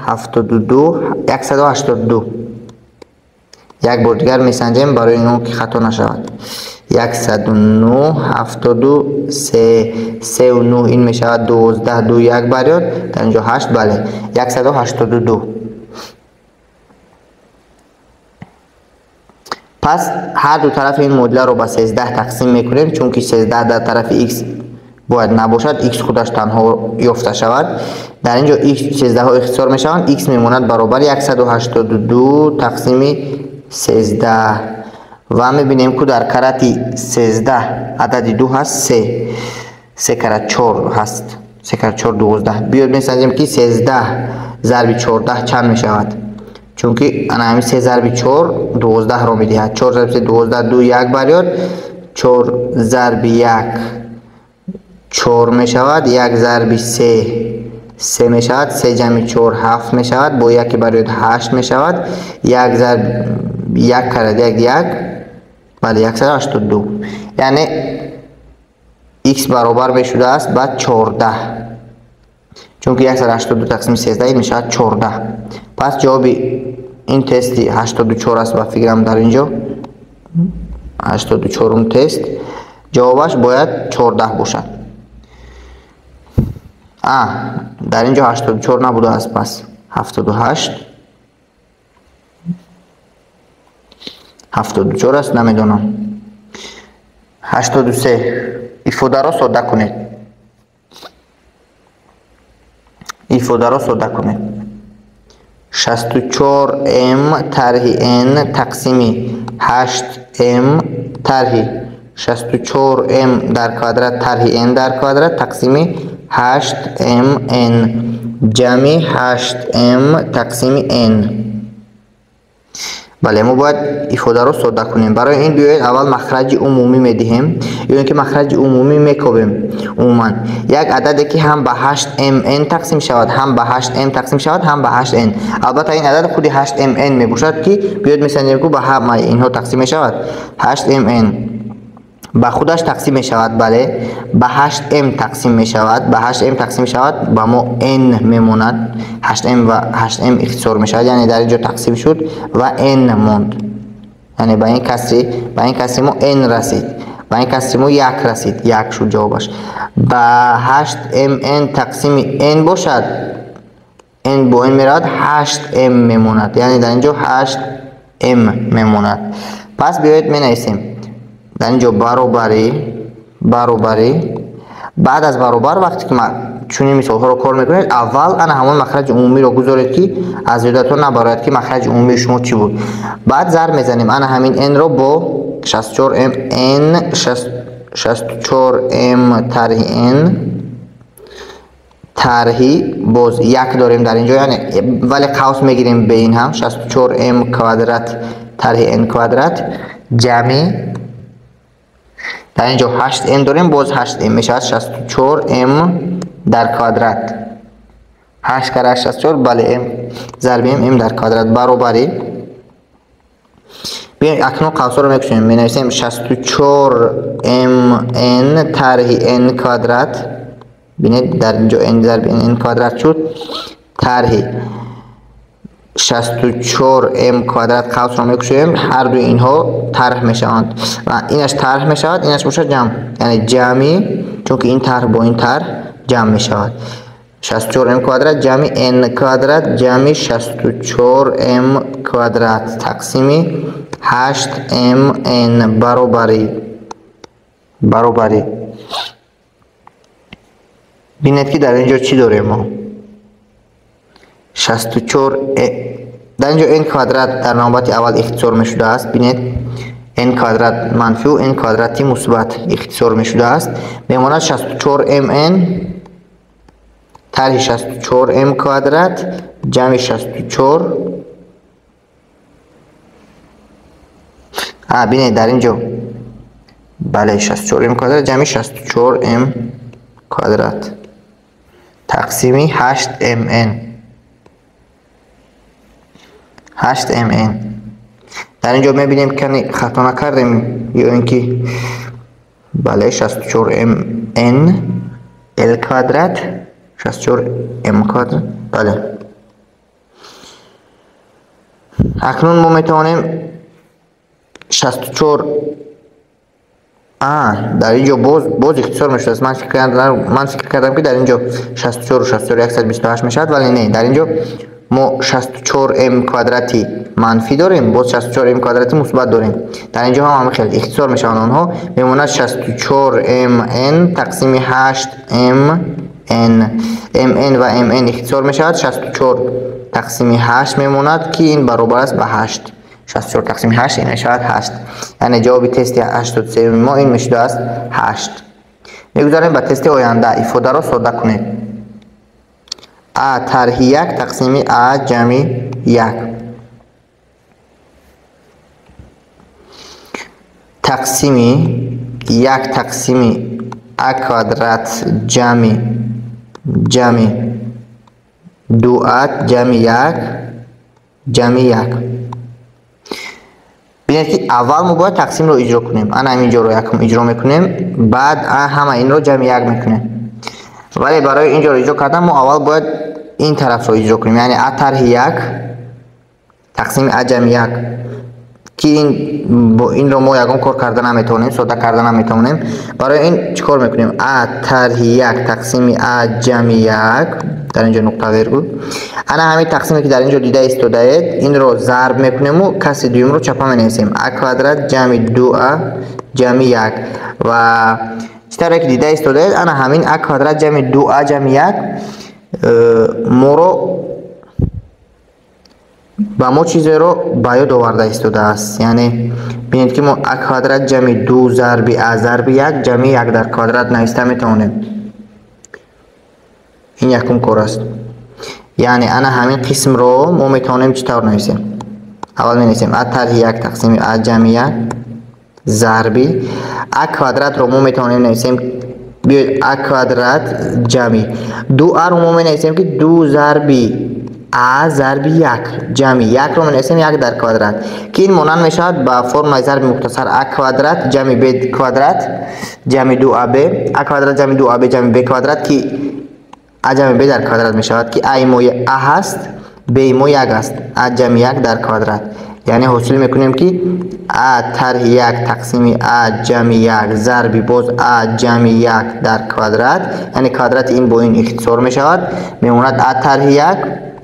72 182. Як бор дигар месанҷем барои он ки хато нашавад. 109 73 3 9 ин мешавад 12 2 1 барёд, дар инҷо 8, бале 182. Пас ҳар ду тарафи ин муодиларо ба 13 тақсим мекунем, чунки 13 дар тарафи x бояд набошад, x худаш танҳо ёфта шавад. Дар инҷо x 13-ҳо ихтисор мешаванд, x мемонад баробари 182 тақсими 13. Ва мебинем ку дар карати 13 адади 2 ҳаст, 3 3 карат 4 ҳаст, 3 карат 4 12. Биёед месанҷем ки 13 зарби 14 чанд мешавад, чунки ана ҳамин 3 зарби 4 12-ро медиҳад. 4 зарби 3 12 2 1 барёд, 4 зарби 1 4 мешавад, 1 зарби 3 3 мешавад, 3 ҷамъи 4 7 мешавад, бо 1 барёд 8 мешавад, 1 зарб 1 карат 1 1, бале 182. Яъне x баробар мешудааст ба 14, чунки 182 тақсими 13 ин мешавад 14. Пас ҷавоби ин тести 84 аст ба фикрам, дар инҷо 84-ум тест ҷавобаш бояд 14 бошад. Дар ин ҷо 84 набудааст, пас 78, 74 аст, намедонам. 83. Ифодаро содда кунед. Ифодаро содда кунед. 64m тарҳи n тақсими 8m тарҳи 64m дар квадрат тарҳи n дар квадрат тақсими 8mn ҷамъи 8m тақсими n. Бале, мо бояд ифодаро содда кунем. Барои ин биёед аввал махраҷи умумӣ медиҳем ё ин ки махраҷи умумӣ мекобем. Умуман як ададе ки ҳам ба 8mn тақсим шавад, ҳам ба 8m тақсим шавад, ҳам ба 8n. Албатта ин адад худи 8mn мебошад, ки биёед месанҷем, ку ба ҳамаи инҳо тақсим мешавад. 8mn ба худаш тақсим мешавад, бале, ба 8m тақсим мешавад, ба 8m тақсим мешавад, ба мо n мемонад. 8m ва 8m ихтисор мешавад, яъне дар ин ҷо тақсим шуд ва n монд. Яъне ба ин касри мо n расид, ба ин касри мо 1 расид, 1 шуд ҷавобаш. Ба 8mn тақсими n бошад, n бо n меравад, 8m мемонад, яъне дар ин ҷо 8m мемонад. Пас биёед менависем дар ин ҷо баробарӣ. Баъд аз баробар вақте ки чунин мисолҳоро кор мекунед, аввал ана ҳамон махраҷи умумиро гузоред, ки аз ёдатон набарояд, ки махраҷи умумии шумо чӣ буд. Баъд зарб мезанем ана ҳамин n-ро бо 64m n 64m тарҳи n тарҳи боз 1 дорем дар ин ҷо, яъне вале қавс мегирем бе ин ҳам 64m квадрат тарҳи n квадрат ҷамъи дар ин ҷо 8m дорем, боз 8m мешавад 64m дар квадрат. 8 кара 64, бале, m зарби m дар квадрат баробари. Биёед акнун қавсҳоро мекушем, менависем 64mn тарҳи n квадрат. Бинед, дар ин ҷо n зарби n квадрат шуд, тарҳи 64m квадрат қавсро мекушоем, ҳар дуи инҳо тарҳ мешаванд ва инаш тарҳ мешавад, инаш бошад ҷамъ, яъне ҷамъи, чунки ин тарҳ бо ин тарҳ ҷамъ мешавад. 64m квадрат ҷамъи n квадрат ҷамъи 64m квадрат тақсими 8mn баробари. Бинед, ки дар ин ҷо чӣ дорем мо? 64 дар ин ҷо n квадрат дар навбати аввал ихтисор мешудааст. Бинед, n квадрат манфию n квадрати мусбат ихтисор мешудааст. Мемонад 64mn тарҳи 64m квадрат ҷамъи 64. Бинед, дар ин ҷо бале 64m квадрат ҷамъи 64m квадрат тақсими 8mn. 8mn. Дар ин ҷо мебинем, ки хато накардем ё ин ки бале 64mn l квадрат 64m квадрат, бале. Акнун мо метавонем 64 дар ин ҷо боз ихтисор мешудааст. Ман фикр кардам, ки дар ин ҷо 64 64 128 мешавад, вале не, дар ин ҷо мо 64m квадрати манфӣ дорем, боз 64m квадрати мусбат дорем. Дар ин ҷо ҳам ҳамин хел ихтисор мешаванд онҳо. Мемонад 64mn тақсими 8mn. Mn ва mn ихтисор мешавад, 64 тақсими 8 мемонад, ки ин баробар аст ба 8. 64 тақсими 8 ин мешавад 8. Яъне ҷавоби тести 83 мо ин мешудааст 8. Мегузарем ба тести оянда. Ифодаро содда кунед. А тарҳи 1 тақсими а ҷамъи 1 тақсими 1 тақсими а квадрат ҷамъи 2а ҷамъи 1 ҷамъи 1. Бинед, ки аввал мо бояд тақсимро иҷро кунем. Ана ҳамин ҷоро якум иҷро мекунем, баъд ҳама инро ҷамъи 1 мекунем. Вале барои ин ҷоро иҷро кардан мо аввал бояд ин тарафро иҷро кунем, яъне а тарҳи 1 тақсими а ҷамъи 1, ки инро мо ягон кор карда наметавонем, сода карда наметавонем. Барои ин чӣ кор мекунем? А тарҳи 1 тақсими а ҷамъи 1, дар инҷо нуқта вергул. Ана ҳамин тақсиме ки дар инҷо дида истодаед, инро зарб мекунему касри дуюмро чапа менависем. А квадрат ҷамъи 2а ҷамъи 1. Ва чӣ тавре ки дида истодаед, ана ҳамин а квадрат ҷамъи 2а ҷамъи 1 моро ба мо чизеро ба ёд оварда истодааст. Яъне бинед ки мо а квадрат ҷамъи 2 зарби а зарби 1 ҷамъи 1 дар квадрат нависта метавонем. Ин якум кор аст. Яъне ана ҳамин қисмро мо метавонем чӣ тавр нависем? Аввал менависем а тарҳи 1 тақсими а ҷамъи 1 зарби а квадратро мо метавонем нависем, биёед а квадрат ҷамъи 2а-ро мо менависем ки 2 зарби а зарби 1 ҷамъи 1-ро менависем 1 дар квадрат, ки ин монанд мешавад ба формулаи зарби мухтасар а квадрат ҷамъи б квадрат ҷамъи 2аб, а квадрат ҷамъи 2аб ҷамъи б квадрат, ки а ҷамъи б дар квадрат мешавад, ки а-и мо а ҳаст, б-и мо 1 аст, а ҷамъи 1 дар квадрат. Яъне ҳосил мекунем ки а тарҳи 1 тақсими а ҷамъи 1 зарби боз а ҷамъи 1 дар квадрат, яъне квадрати ин бо ин ихтисор мешавад, мемонад а тарҳи 1,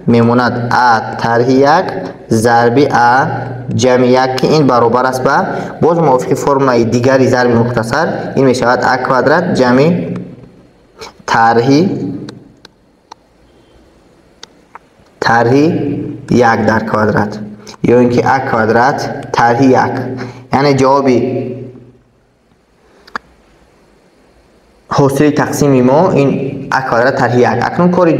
мемонад а тарҳи 1 зарби а ҷамъи 1, ки ин баробар аст ба боз мувофиқи формулаи дигари зарби мухтасар ин мешавад а квадрат ҷамъи тарҳи 1 дар квадрат, ё ин ки а квадрат тарҳи 1. Яъне ҷавоби ҳосили тақсими мо ин а квадрат тарҳи 1. Акнун кори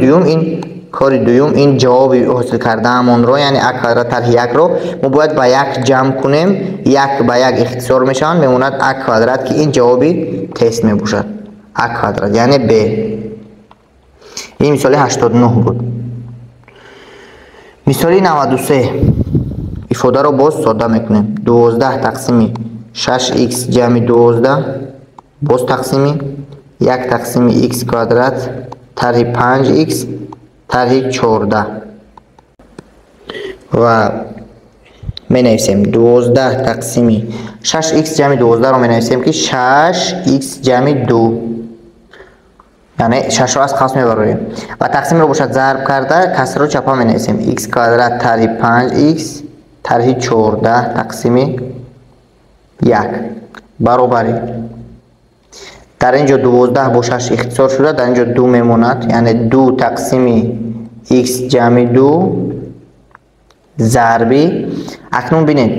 дуюм ин ҷавоби ҳосил кардаамонро, яъне а квадрат тарҳи 1-ро мо бояд ба 1 ҷамъ кунем. 1 ба 1 ихтисор мешаванд, мемонад а квадрат, ки ин ҷавоби тест мебошад. А квадрат, яъне б. Ин мисоли 89 буд. Мисоли 93 ифодаро боз сода мекунем. 12 тақсими 6х ҷамъи 12 боз тақсими 1 тақсими х квадрат тарҳи 5х тарҳи 14. Ва менависем 12 тақсими 6х ҷамъи 12-ро менависем ки 6х ҷамъи 2, яъне 6-ро аз қавс мебарорем ва тақсимро бошад зарб карда касрро чапа менависем. Х квадрат тарҳи 5х тарҳи 14 тақсими 1 баробари. Дар ин ҷо 12 бо 6 ихтисор шуда, дар ин ҷо 2 мемонад, яъне 2 тақсими х ҷамъи 2 зарби. Акнун бинед,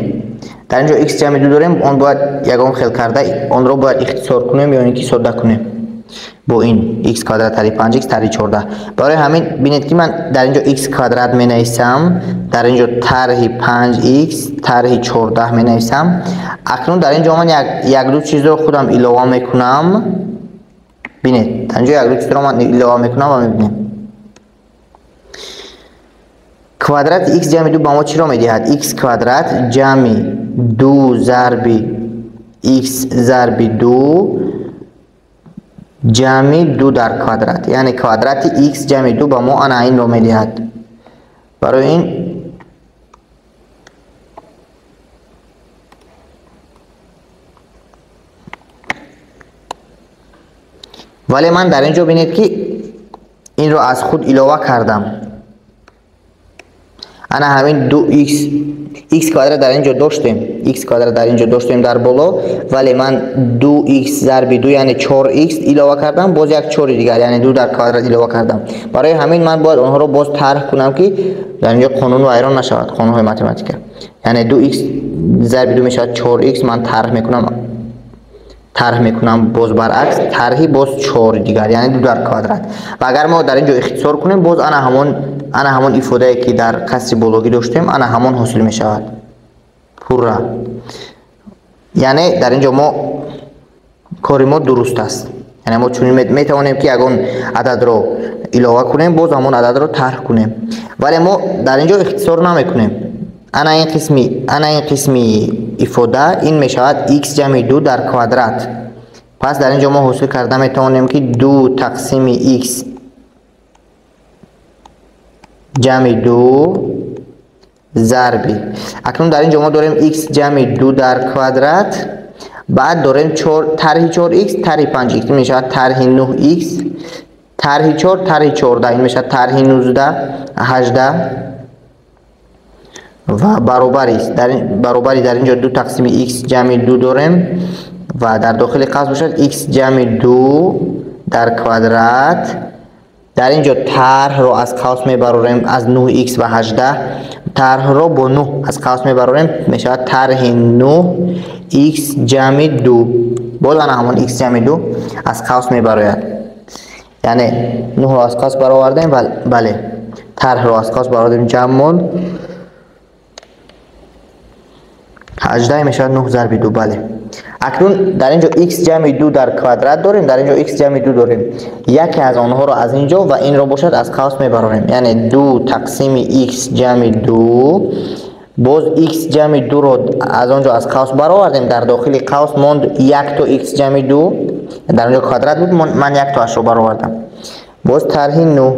дар ин ҷо х ҷамъи 2 дорем, он бояд ягон хел карда онро бояд ихтисор кунем ё ин ки сода кунем бо ин х квадрат тарҳи 5х тарҳи 14. Барои ҳамин бинед ки ман дар ин ҷо х квадрат менависам, дар ин ҷо тарҳи 5х тарҳи 14 менависам. Акнун дар ин ҷо ман як-ду чизро худам илова мекунам. Бинед, дар ин ҷо як-ду чизро ман илова мекунам ва мебинем. Квадрати х ҷамъи 2 ба мо чиро медиҳад? Х квадрат ҷамъи 2 зарби х зарби 2 ҷамъи 2 дар квадрат, яъне квадрати х ҷамъи 2 ба мо ана инро медиҳад. Барои ин вале ман дар ин ҷо бинед ки инро аз худ илова кардам. Ана ҳамин 2х, х квадрат дар ин ҷо доштем, х квадрат дар ин ҷо доштем дар боло, вале ман 2х зарби 2, яъне 4х илова кардам, боз як 4 дигар, яъне 2 дар квадрат илова кардам. Барои ҳамин ман бояд онҳоро боз тарҳ кунам ки дар ин ҷо қонун вайрон нашавад, қонунҳои математика. Яъне 2х зарби 2 мешавад 4х, ман тарҳ мекунам боз баръакс, тарҳи боз 4 дигар, яъне 2 дар квадрат. Ва агар мо дар ин ҷо ихтисор кунем, боз ана ҳамон ифодае ки дар қасри бологӣ доштем, ана ҳамон ҳосил мешавад пурра. Яъне дар ин ҷо мо кори мо дуруст аст. Яъне мо чунин метавонем ки ягон ададро илова кунем, боз ҳамон ададро тарҳ кунем, вале мо дар ин ҷо ихтисор намекунем. Ана ин қисми ифода ин мешавад х ҷамъи 2 дар квадрат. Пас дар ин ҷо мо ҳосил карда метавонем ки 2 тақсими х ҷамъи 2 зарби. Акнун дар ин ҷо мо дорем x ҷамъи 2 дар квадрат, баъд дорем тарҳи 4x тарҳи 5x мешавад тарҳи 9x, тарҳи 4 тарҳи 14 ин мешавад тарҳи 19 18 ва баробари дар ин ҷо 2 тақсими x ҷамъи 2 дорем ва дар дохили қавс бошад x ҷамъи 2 дар квадрат. Дар ин ҷо тарҳро аз қавс мебарорем аз 9x ва 18, тарҳро бо 9 аз қавс мебарорем, мешавад тарҳи 9x ҷамъи 2. Боз ана ҳамон x ҷамъи 2 аз қавс мебарояд. Яъне 9-ро аз қавс баровардем, бале, тарҳро аз қавс баровардем, ҷамъ монд 18 мешавад 9 зарби 2, бале. Акнун дар ин ҷо x ҷамъи 2 дар квадрат дорем, дар ин ҷо x ҷамъи 2 дорем. Яке аз онҳоро аз ин ҷо ва инро бошад аз қавс мебарорем. Яъне 2 тақсими x ҷамъи 2, боз x ҷамъи 2-ро аз он ҷо аз қавс баровардем, дар дохили қавс монд 1 то x ҷамъи 2, дар он ҷо квадрат буд, ман 1 тоашро баровардам. Боз тарҳи 9,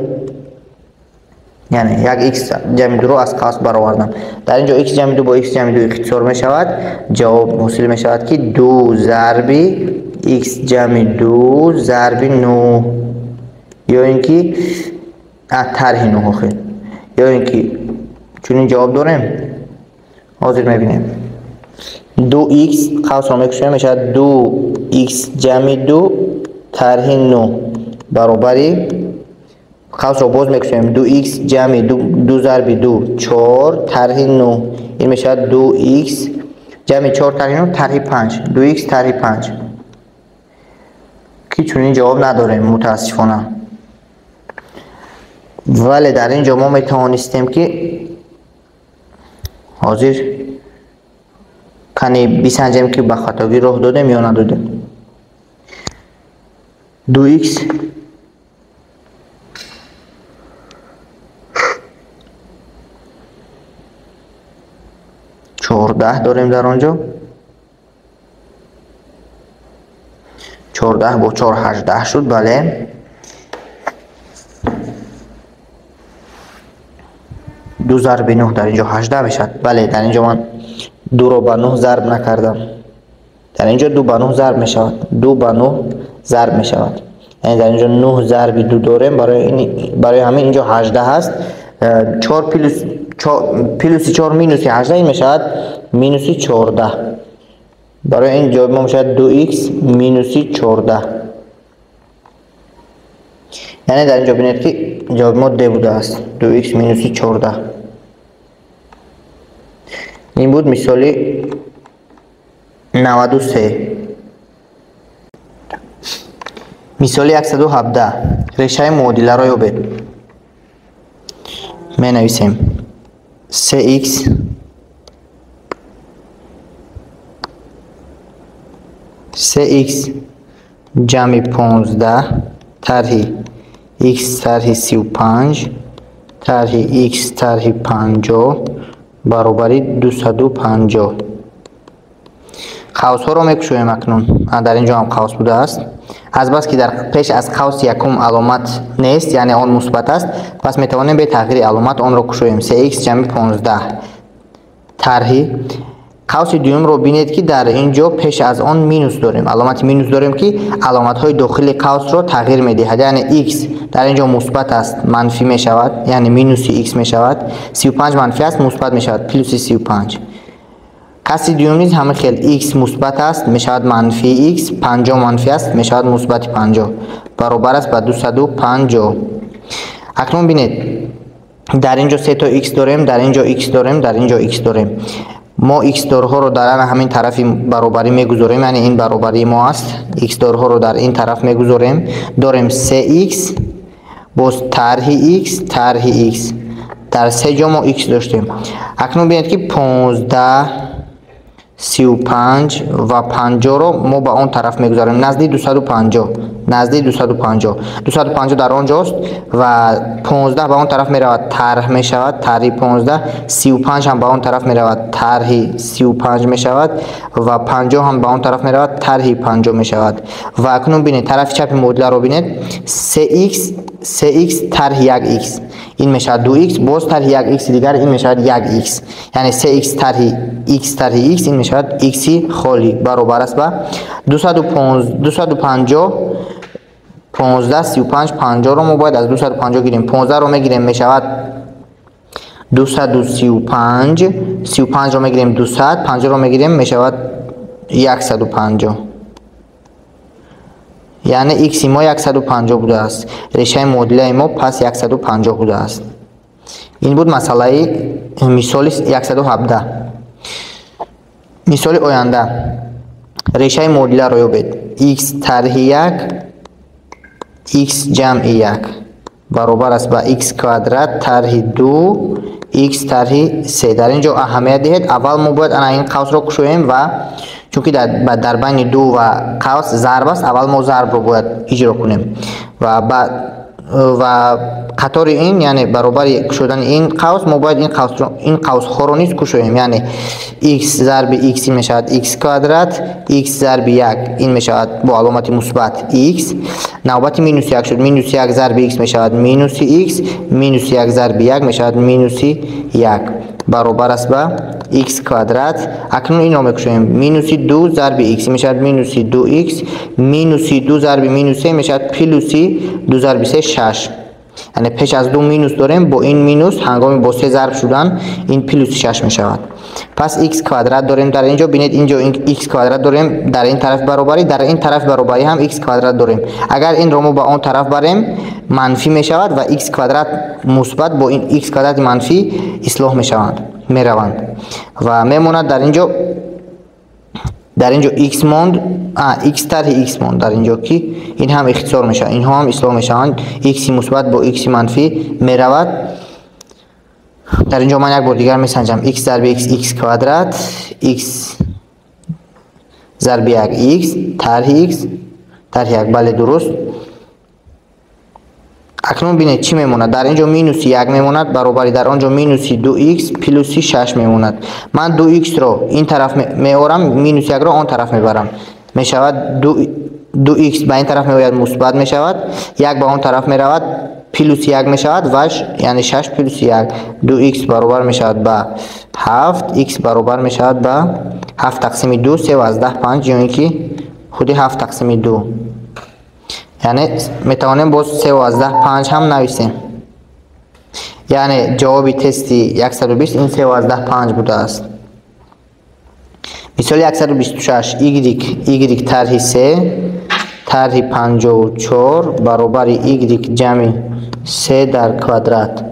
яъне 1 x ҷамъи 2-ро аз қавс баровардам. Дар ин ҷо x ҷамъи 2 бо x ҷамъи 2 ихтисор мешавад, ҷавоб ҳосил мешавад ки 2 зарби x ҷамъи 2 зарби 9, ё ин ки тарҳи 9 охир, ё ин ки чунин ҷавоб дорем. Ҳозир мебинем. 2x қавсро мекушоем, мешавад 2x ҷамъи 2 тарҳи 9 баробари қавсро боз мекушоем 2x ҷамъи 2 зарби 2 4 тарҳи 9, ин мешавад 2x ҷамъи 4 тарҳи 9 тарҳи 5, 2x тарҳи 5, ки чунин ҷавоб надорем мутаассифона. Вале дар ин ҷо мо метавонистем ки ҳозир кани бисанҷем ки ба хатогӣ роҳ додем ё надодем. 2x 14 дорем дар он ҷо, 14 бо 4 18 шуд, бале. 2 зарби 9 дар ин ҷо 18 мешавад, бале. Дар ин ҷо ман 2-ро ба 9 зарб накардам. Дар ин ҷо 2 ба 9 зарб мешавад, 2 ба 9 зарб мешавад. Яъне дар ин ҷо 9 зарби 2 дорем, барои ҳамин ин ҷо 18 ҳаст. 4 плюси 4 минуси 18 ин мешавад минуси 14. Барои ин ҷавоб мо мешавад 2x минуси 14. Яъне дар ин ҷо бинед ки ҷавоби мо d будааст, 2x минуси 14. Ин буд мисоли 93. Мисоли 117. Решаи муодиларо ёбед. Менависем 3x ҷамъи 15 тарҳи x тарҳи 35 тарҳи x тарҳи 50 баробари 250. Қавсҳоро мекушоем акнун. Дар ин ҷо ҳам қавс будааст. Азбаски дар пеш аз қавси якум аломат нест, яъне он мусбат аст, пас метавонем бе тағйири аломат онро кушоем. 3x ҷамъи 15 тарҳи қавси дуюмро бинед ки дар ин ҷо пеш аз он минус дорем. Аломати минус дорем ки аломатҳои дохили қавсро тағйир медиҳад. Яъне x дар ин ҷо мусбат аст, манфӣ мешавад, яъне минуси x мешавад. 35 манфӣ аст, мусбат мешавад, плюси 35. Касри дуюм низ ҳамин хел x мусбат аст, мешавад манфии x, 50 манфӣ аст, мешавад мусбати 50, баробар аст ба 250. Акнун бинед, дар ин ҷо се то x дорем, дар ин ҷо x дорем, дар ин ҷо x дорем. Мо x дорҳоро дар ана ҳамин тарафи баробарӣ мегузорем, яъне ин баробарии мо аст. X дорҳоро дар ин тараф мегузорем. Дорем 3x боз тарҳи x тарҳи x. Дар се ҷо мо x доштем. Акнун бинед ки 15, 35 ва 50-ро мо ба он тараф мегузорем, назди 250, назди 250. 250 дар он ҷост ва 15 ба он тараф меравад, тарҳ мешавад, тарҳи 15, 35 ҳам ба он тараф меравад, тарҳи 35 мешавад ва 50 ҳам ба он тараф меравад, тарҳи 50 мешавад. Ва акнун бинед тарафи чапи муодиларо бинед, 3x 3x тарҳи 1x ин мешавад 2x, боз тарҳи 1x дигар ин мешавад 1x. Яъне 3x тарҳи x тарҳи x ин мешавад x холӣ баробар аст ба 250 15 35 50-ро мо бояд аз 250 гирем. 15-ро мегирем, мешавад 235, 35-ро мегирем 200, 50-ро мегирем, мешавад 150. Яъне x мо 150 будааст. Решаи муодилаи мо пас 150 будааст. Ин буд масъалаи мисоли 117. Мисоли оянда. Решаи муодиларо ёбед. X тарҳи 1 x ҷамъи 1 баробар аст ба x квадрат тарҳи 2 x тарҳи 3. Дар ин ҷо аҳамият диҳед, аввал мо бояд ана ин қавсро кушоем ва чунки дар байни 2 ва қавс зарб аст, аввал мо зарбро бояд иҷро кунем ва қатори ин, яъне баробари кушодани ин қавс, мо бояд ин қавсҳоро низ кушоем. Яъне x зарби x ин мешавад x квадрат, x зарби 1 ин мешавад бо аломати мусбат x, навбати минус 1 шуд, минус 1 зарби x мешавад минуси x, минус 1 зарби 1 мешавад минуси 1 баробар аст ба x квадрат. Акнун инро мекушоем, минуси 2 зарби x мешавад минуси 2x, минуси 2 зарби минус 3 мешавад плюси 2 зарби 3 6. Яъне пеш аз 2 минус дорем, бо ин минус ҳангоми бо 3 зарб шудан ин плюси 6 мешавад. Пас x квадрат дорем дар инҷо, бинед инҷо x квадрат дорем дар ин тараф баробарӣ, дар ин тараф баробарӣ ҳам x квадрат дорем. Агар инро мо ба он тараф барем манфӣ мешавад ва x квадрат мусбат бо ин x квадрати манфӣ ислоҳ мешаванд, мераванд ва мемонад дар инҷо x монд, x тарҳи x монд дар инҷо ки ин ҳам ихтисор мешавад, инҳо ҳам ислоҳ мешаванд, x мусбат бо x манфӣ меравад. Дар инҷо ман як бор дигар месанҷам, x зарби x x квадрат, x зарби 1 x тарҳи x тарҳи 1, бале дуруст. Акнун бинед чӣ мемонад, дар инҷо минуси 1 мемонад баробари дар он ҷо минуси 2x плюси 6 мемонад. Ман 2x-ро ин тараф меорам, минуси 1-ро он тараф мебарам, мешавад 2x ба ин тараф меояд мусбат мешавад, 1 ба он тараф меравад плюси 1 мешавад ва яъне 6 плюси 1, 2x баробар мешавад ба 7, x баробар мешавад ба 7 тақсими 2, 3.5, ё ин ки худи 7 тақсими 2. Яъне метавонем боз 3.5 ҳам нависем. Яъне ҷавоби тести 120 ин 3.5 будааст. Мисоли 126 y тарҳи 3 тарҳи 54 баробари y ҷамъи 3 дар квадрат.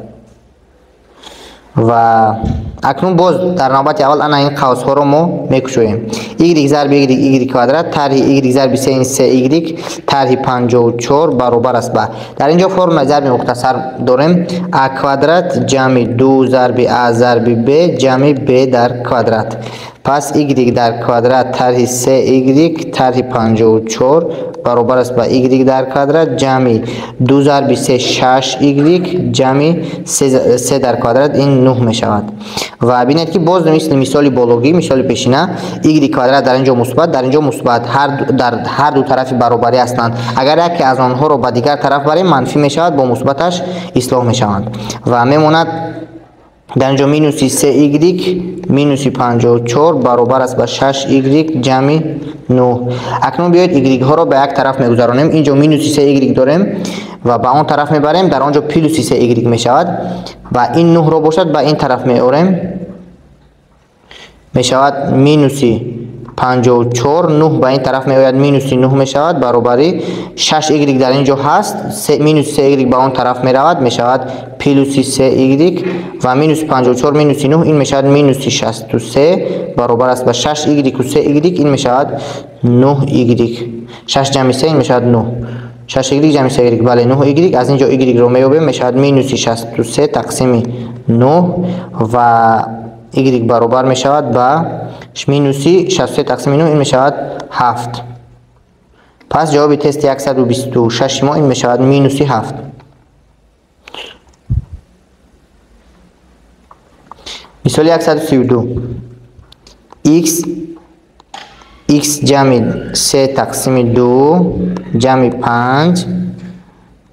Ва акнун боз дар навбати аввал ана ин қавсҳоро мо мекушоем. Y зарби y y квадрат тарҳи y зарби 3 ин 3y тарҳи 54 баробар аст ба, дар инҷо формулаи зарби мухтасар дорем, а квадрат ҷамъи 2 зарби а зарби b ҷамъи b дар квадрат. Пас y дар квадрат тарҳи 3y тарҳи 54 баробар аст ба y дар квадрат ҷамъи 2 зарби 3 6y ҷамъи 3 дар квадрат ин 9 мешавад. Ва бинед ки боз мисли мисоли бологӣ, мисоли пешина, y квадрат дар инҷо мусбат, дар инҷо мусбат, дар ҳар ду тарафи баробарӣ ҳастанд. Агар яке аз онҳоро ба дигар тараф барем манфӣ мешавад, бо мусбаташ ислоҳ мешаванд ва мемонад дар инҷо минуси 3y минуси 54 баробар аст ба 6y ҷамъи 9. Акнун биёед y-ҳоро ба як тараф мегузаронем. Инҷо минуси 3y дорем ва ба он тараф мебарем, дар он ҷо плюси 3y мешавад ва ин 9-ро бошад ба ин тараф меорем, мешавад минуси 54, 9 ба ин тараф меояд, минуси 9 мешавад баробари 6y дар ин ҷо ҳаст, минуси 3y ба он тараф меравад, мешавад плюси 3y ва минуси 54 минуси 9 ин мешавад минуси 63 баробар аст ба 6y ва 3y ин мешавад 9y. 6 ҷамъи 3 ин мешавад 9. 6y ҷамъи 3y, бале 9y, аз ин ҷо y-ро меёбем, мешавад минуси 63 тақсими 9 ва y баробар мешавад ба минуси 63 тақсими 9 ин мешавад 7. Пас ҷавоби тести 126 мо ин мешавад минуси 7. Мисоли 132 x ҷамъи 3 тақсими 2 ҷамъи 5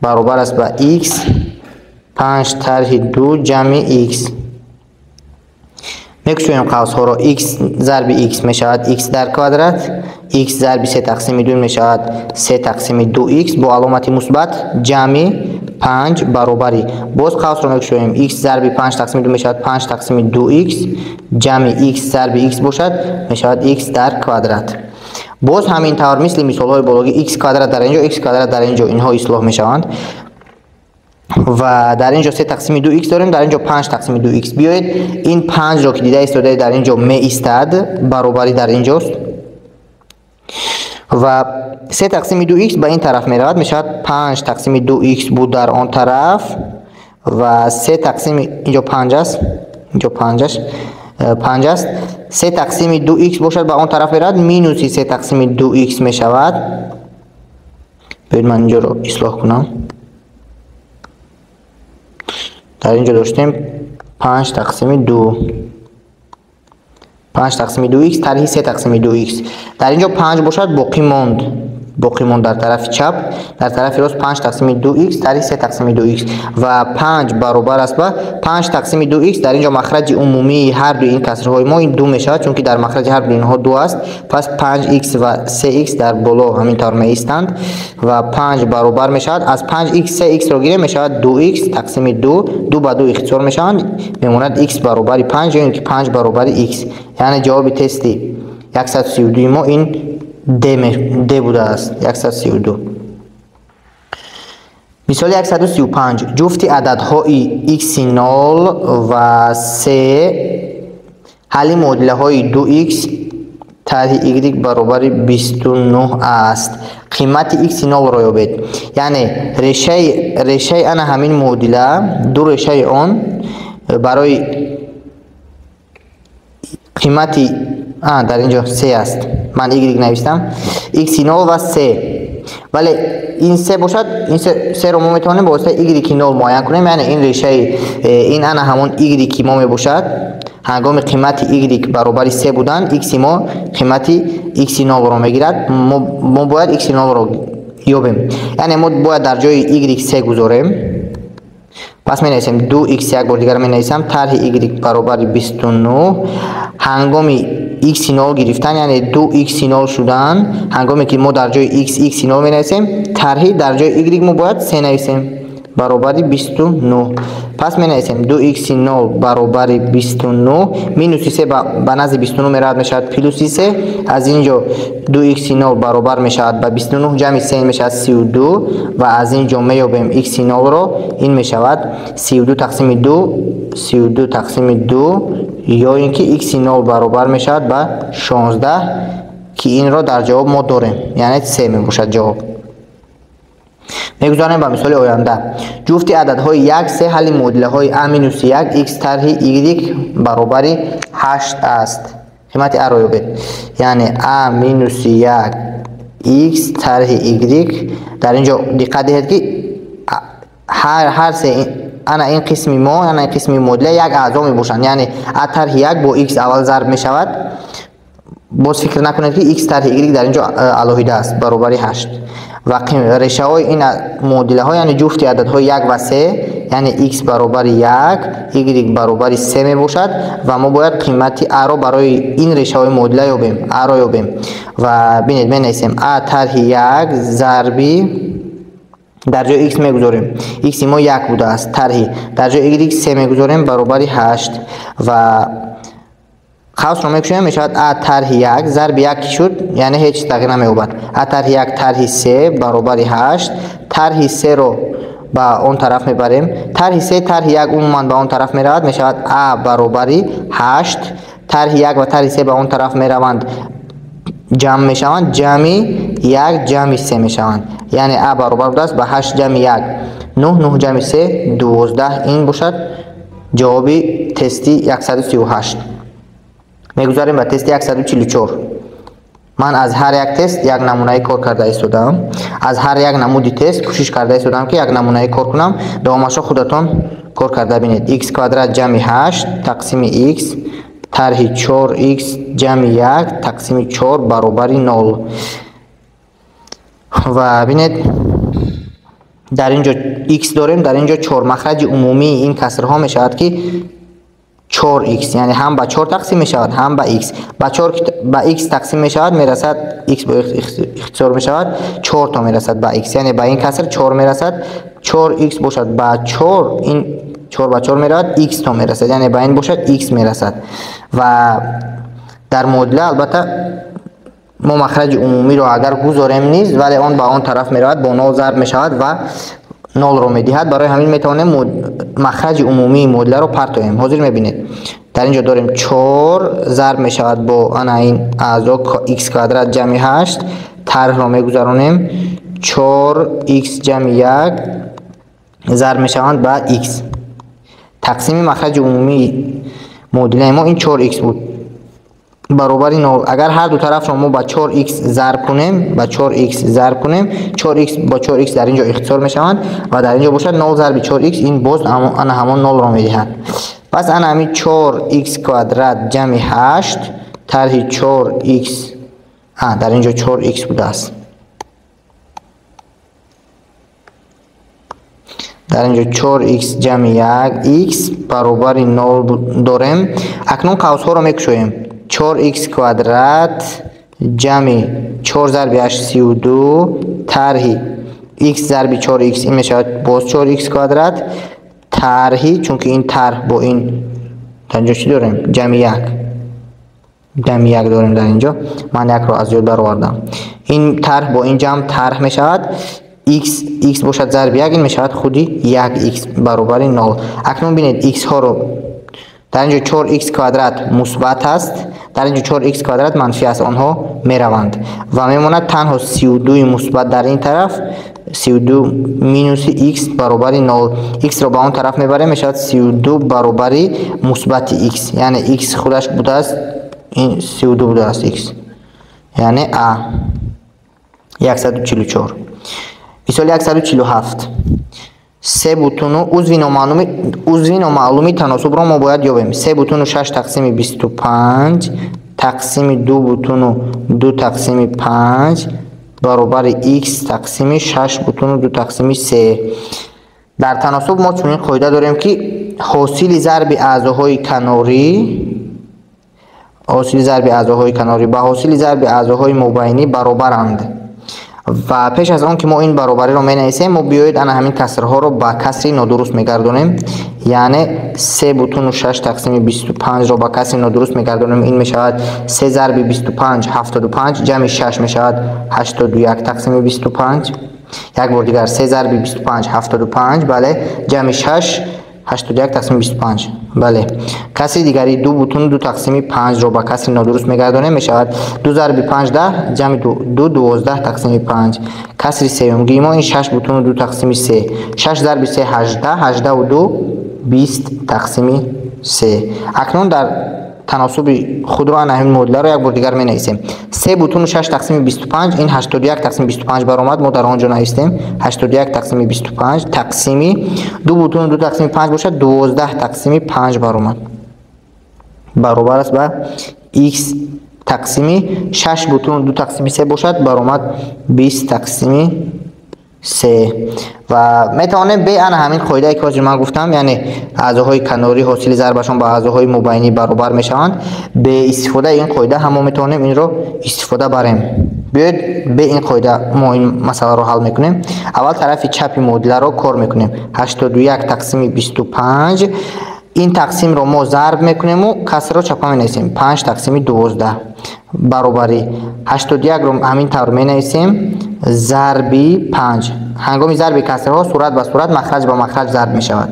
баробар аст ба x 5 тарҳи 2 ҷамъи x. Мекушоем қавсҳоро. X зарби x мешавад x дар квадрат, x зарби 3 тақсими 2 мешавад 3 тақсими 2x бо аломати мусбат ҷамъи 5 баробари. Боз қавсро мекушоем. X зарби 5 тақсими 2 мешавад 5 тақсими 2x ҷамъи x зарби x бошад мешавад x дар квадрат. Боз ҳамин тавр мисли мисолҳои бологӣ x квадрат дар инҷо, x квадрат дар инҷо, инҳо ислоҳ мешаванд. Ва дар инҷо 3 тақсими 2x дорем, дар инҷо 5 тақсими 2x. Биёед ин 5-ро ки дида истодаед дар инҷо меистад, баробарӣ дар инҷост. Ва 3 тақсими 2x ба ин тараф меравад, мешавад 5 тақсими 2x буд дар он тараф ва 3 тақсими инҷо 5 аст, инҷо 5 аст, 5 аст. 3 тақсими 2x бошад ба он тараф меравад, минуси 3 тақсими 2x мешавад. Биёед ман инҷоро ислоҳ кунам. Дар инҷо доштем 5 тақсими 2. 5 тақсими 2x тарҳи 3 тақсими 2x. Дар инҷо 5 бошад боқӣ монд. Боқӣ монд дар тарафи чап, дар тарафи рост 5 тақсими 2x тарҳи 3 тақсими 2x ва 5 баробар аст ба 5 тақсими 2x. Дар инҷо махраҷи умумии ҳар дуи ин касрҳои мо ин 2 мешавад, чунки дар махраҷи ҳар дуи инҳо 2 аст. Пас 5x ва 3x дар боло ҳамин тавр меистанд ва 5 баробар мешавад. Аз 5x 3x-ро гирем мешавад 2x тақсими 2, 2 ба 2 ихтисор мешаванд, мемонад x баробари 5 ё ин ки 5 баробари x. Яъне ҷавоби тести 132 мо ин D будааст, 132. Мисоли 135. Ҷуфти ададҳои x0 ва 3 ҳалли муодилаҳои 2x тарҳи y баробари 29 аст. Қимати x0-ро ёбед. Яъне решаи ана ҳамин муодила, ду решаи он барои қимати дар инҷо 3 аст. Ман y навистам. x0 ва 3. Вале ин 3 бошад, ин 3-ро мо метавонем ба воситаи y0 муайян кунем. Яъне ин решаи ин ана ҳамон y мо мебошад. Ҳангоми қимати y баробари 3 будан, x мо қимати x0-ро мегирад. Мо бояд x0-ро ёбем. Яъне мо бояд дар ҷои y 3 гузорем. Пас менависем 2x, як бор дигар менависам, тарҳи y баробари 29. Ҳангоми x0 гирифтан, яъне 2x0 шудан, ҳангоме ки мо дар ҷои x x0 менависем, тарҳи дар ҷои y мо бояд 3 нависем, баробари 29. Пас менависем 2x0 баробари 29, минуси 3 ба назди 29 меравад, мешавад плюси 3. Аз ин ҷо 2x0 баробар мешавад ба 29 ҷамъи 3 мешавад 32 ва аз ин ҷо меёбем x0-ро, ин мешавад 32 тақсими 2, 32 тақсими 2 ё ин ки x0 баробар мешавад ба 16, ки инро дар ҷавоб мо дорем, яъне 3 мебошад ҷавоб. Мегузарем ба мисоли оянда. Ҷуфти ададҳои 1, 3 ҳалли муодилаҳои a минус 1 x тарҳи y баробари 8 аст. Қимати a-ро ёбед. Яъне a минус 1 x тарҳи y. Дар инҷо диққат диҳед ки ҳар се ана ин қисми мо, ана ин қисми муодила як аъзо мебошанд. Яъне a тарҳи 1 бо x аввал зарб мешавад. Боз фикр накунед ки x тарҳи y дар инҷо алоҳида аст, баробари 8. Ва решаҳои ин муодилаҳо, яъне ҷуфти ададҳои 1 ва 3, яъне x баробари 1, y баробари 3 мебошад ва мо бояд қимати a-ро барои ин решаҳои муодила ёбем, a-ро ёбем. Ва бинед, менависем a тарҳи 1 зарби дар ҷои x мегузорем. X мо 1 будааст, тарҳи дар ҷои y 3 мегузорем баробари 8 ва қавсро мекушоем, мешавад a тарҳи 1 зарби 1 ки шуд, яъне ҳеҷ тағйир намеёбад. A тарҳи 1 тарҳи 3 баробари 8, тарҳи 3-ро ба он тараф мебарем. Тарҳи 3 тарҳи 1 умуман ба он тараф меравад, мешавад a баробари 8, тарҳи 1 ва тарҳи 3 ба он тараф мераванд, ҷамъ мешаванд, ҷамъи 1 ҷамъи 3 мешаванд. Яъне a баробар будааст ба 8 ҷамъи 1, 9, 9 ҷамъи 3, 12. Ин бошад ҷавоби тести 138. Мегузарем ба тести 144. Ман аз ҳар як тест як намунаи кор карда истодаам. Аз ҳар як намуди тест кӯшиш карда истодаам ки як намунаи кор кунам. Давомашро худатон кор карда бинед. X квадрат ҷамъи 8 тақсими x тарҳи 4x ҷамъи 1 тақсими 4 баробари 0. Ва бинед, Дар ин ҷо x дорем, дар ин ҷо 4. Махраҷи умумии ин касрҳо мешавад ки 4x, яъне ҳам ба 4 тақсим мешавад, ҳам ба x. Ба 4 ба x тақсим мешавад, мерасад x бо x ихтисор мешавад, 4 то мерасад ба x, яъне ба ин каср 4 мерасад. 4x бошад ба 4, ин 4 ба 4 меравад, x то мерасад, яъне ба ин бошад x мерасад. Ва дар муодила албатта мо махраҷи умумиро агар гузорем низ, вале он ба он тараф меравад, бо 0 зарб мешавад ва 0-ро медиҳад. Барои ҳамин метавонем махраҷи умумии муодиларо партоем. Ҳозир мебинед, дар ин ҷо дорем 4 зарб мешавад бо ана ин аъзо x квадрат ҷамъи 8, тарҳро мегузаронем, 4x ҷамъи 1 зарб мешаванд ба x. Тақсими махраҷи умумии муодилаи мо ин 4x буд баробари 0. Агар ҳар ду тарафро мо ба 4x зарб кунем, ба 4x зарб кунем, 4x бо 4x дар ин ҷо ихтисор мешаванд ва дар ин ҷо бошад 0 зарби 4x, ин боз ана ҳамон 0-ро медиҳад. Пас ана ҳамин 4x квадрат ҷамъи 8 тарҳи 4x, дар ин ҷо 4x будааст. Дар ин ҷо 4x ҷамъи 1x баробари 0 дорем. Акнун қавсҳоро мекушоем. 4x квадрат ҷамъи 4 зарби 8 32 тарҳи x зарби 4x, ин мешавад боз 4x квадрат тарҳи, чунки ин тарҳ бо ин дар ин ҷо чӣ дорем? Ҷамъи 1, ҷамъи 1 дорем дар ин ҷо. Ман 1-ро аз ёд баровардам. Ин тарҳ бо ин ҷамъ тарҳ мешавад. X x бошад зарби 1, ин мешавад худи 1x баробари 0. Акнун бинед x-ҳоро. Дар ин ҷо 4x квадрат мусбат аст, дар ин ҷо 4x квадрат манфӣ аст, онҳо мераванд ва мемонад танҳо 32 мусбат дар ин тараф, 32 минуси x баробари 0. X-ро ба он тараф мебарем, мешавад 32 баробари мусбати x, яъне x худаш будааст, ин 32 будааст x, яъне a 144. Мисоли 147. Се бутуну узви номаълуми таносубро мо бояд ёбем. 3,6 тақсими 25 тақсими 2,2 тақсими 5 баробари x тақсими 6,2 тақсими 3. Дар таносуб мо чунин қоида дорем ки ҳосили зарби аъзоҳои канорӣ, ҳосили зарби аъзоҳои канорӣ ба ҳосили зарби аъзоҳои мобайнӣ баробаранд. Ва пеш аз он ки мо ин баробариро менависем, мо биёед ана ҳамин касрҳоро ба касри нодуруст мегардонем. Яъне 3,6 тақсими 25-ро ба касри нодуруст мегардонем. Ин мешавад 3 зарби 25 75 ҷамъи 6 мешавад 81 тақсими 25. Як бор дигар 3 зарби 25 75, бале, ҷамъи 6 81 тақсими 25. Бале. Касри дигари 2,2 тақсими 5-ро ба касри нодуруст мегардонем, мешавад 2 зарби 5 10 ҷамъи 2 12 тақсими 5. Касри сеюмгии мо ин 6,2 тақсими 3. 6 зарби 3 18, 18 2 20 тақсими 3. Акнун дар таносуби худро ана ҳамин муодиларо як бор дигар менависем. 3,6 тақсими 25, ин 81 тақсими 25 баромад, мо дар он ҷо навистем 81 тақсими 25 тақсими 2,2 тақсими 5 бошад 12 тақсими 5 баромад. Баробар аст ба x тақсими 6,2 тақсими 3 бошад, баромад 20 тақсими 3. Ва метавонем бе ана ҳамин қоидае ки ҳозир ман гуфтам, яъне аъзоҳои канорӣ ҳосили зарбашон ба аъзоҳои мобайнӣ баробар мешаванд, бе истифодаи ин қоида ҳам мо метавонем инро истифода барем. Биёед бе ин қоида мо ин масъаларо ҳал мекунем. Аввал тарафи чапи муодиларо кор мекунем. 81 тақсими 25, ин тақсимро мо зарб мекунему касрро чапа менависем. 5 тақсими 12 баробари 81-ро ҳамин тавр менависем, зарби 5. Ҳангоми зарби касрҳо сурат ба сурат, махраҷ ба махраҷ зарб мешавад.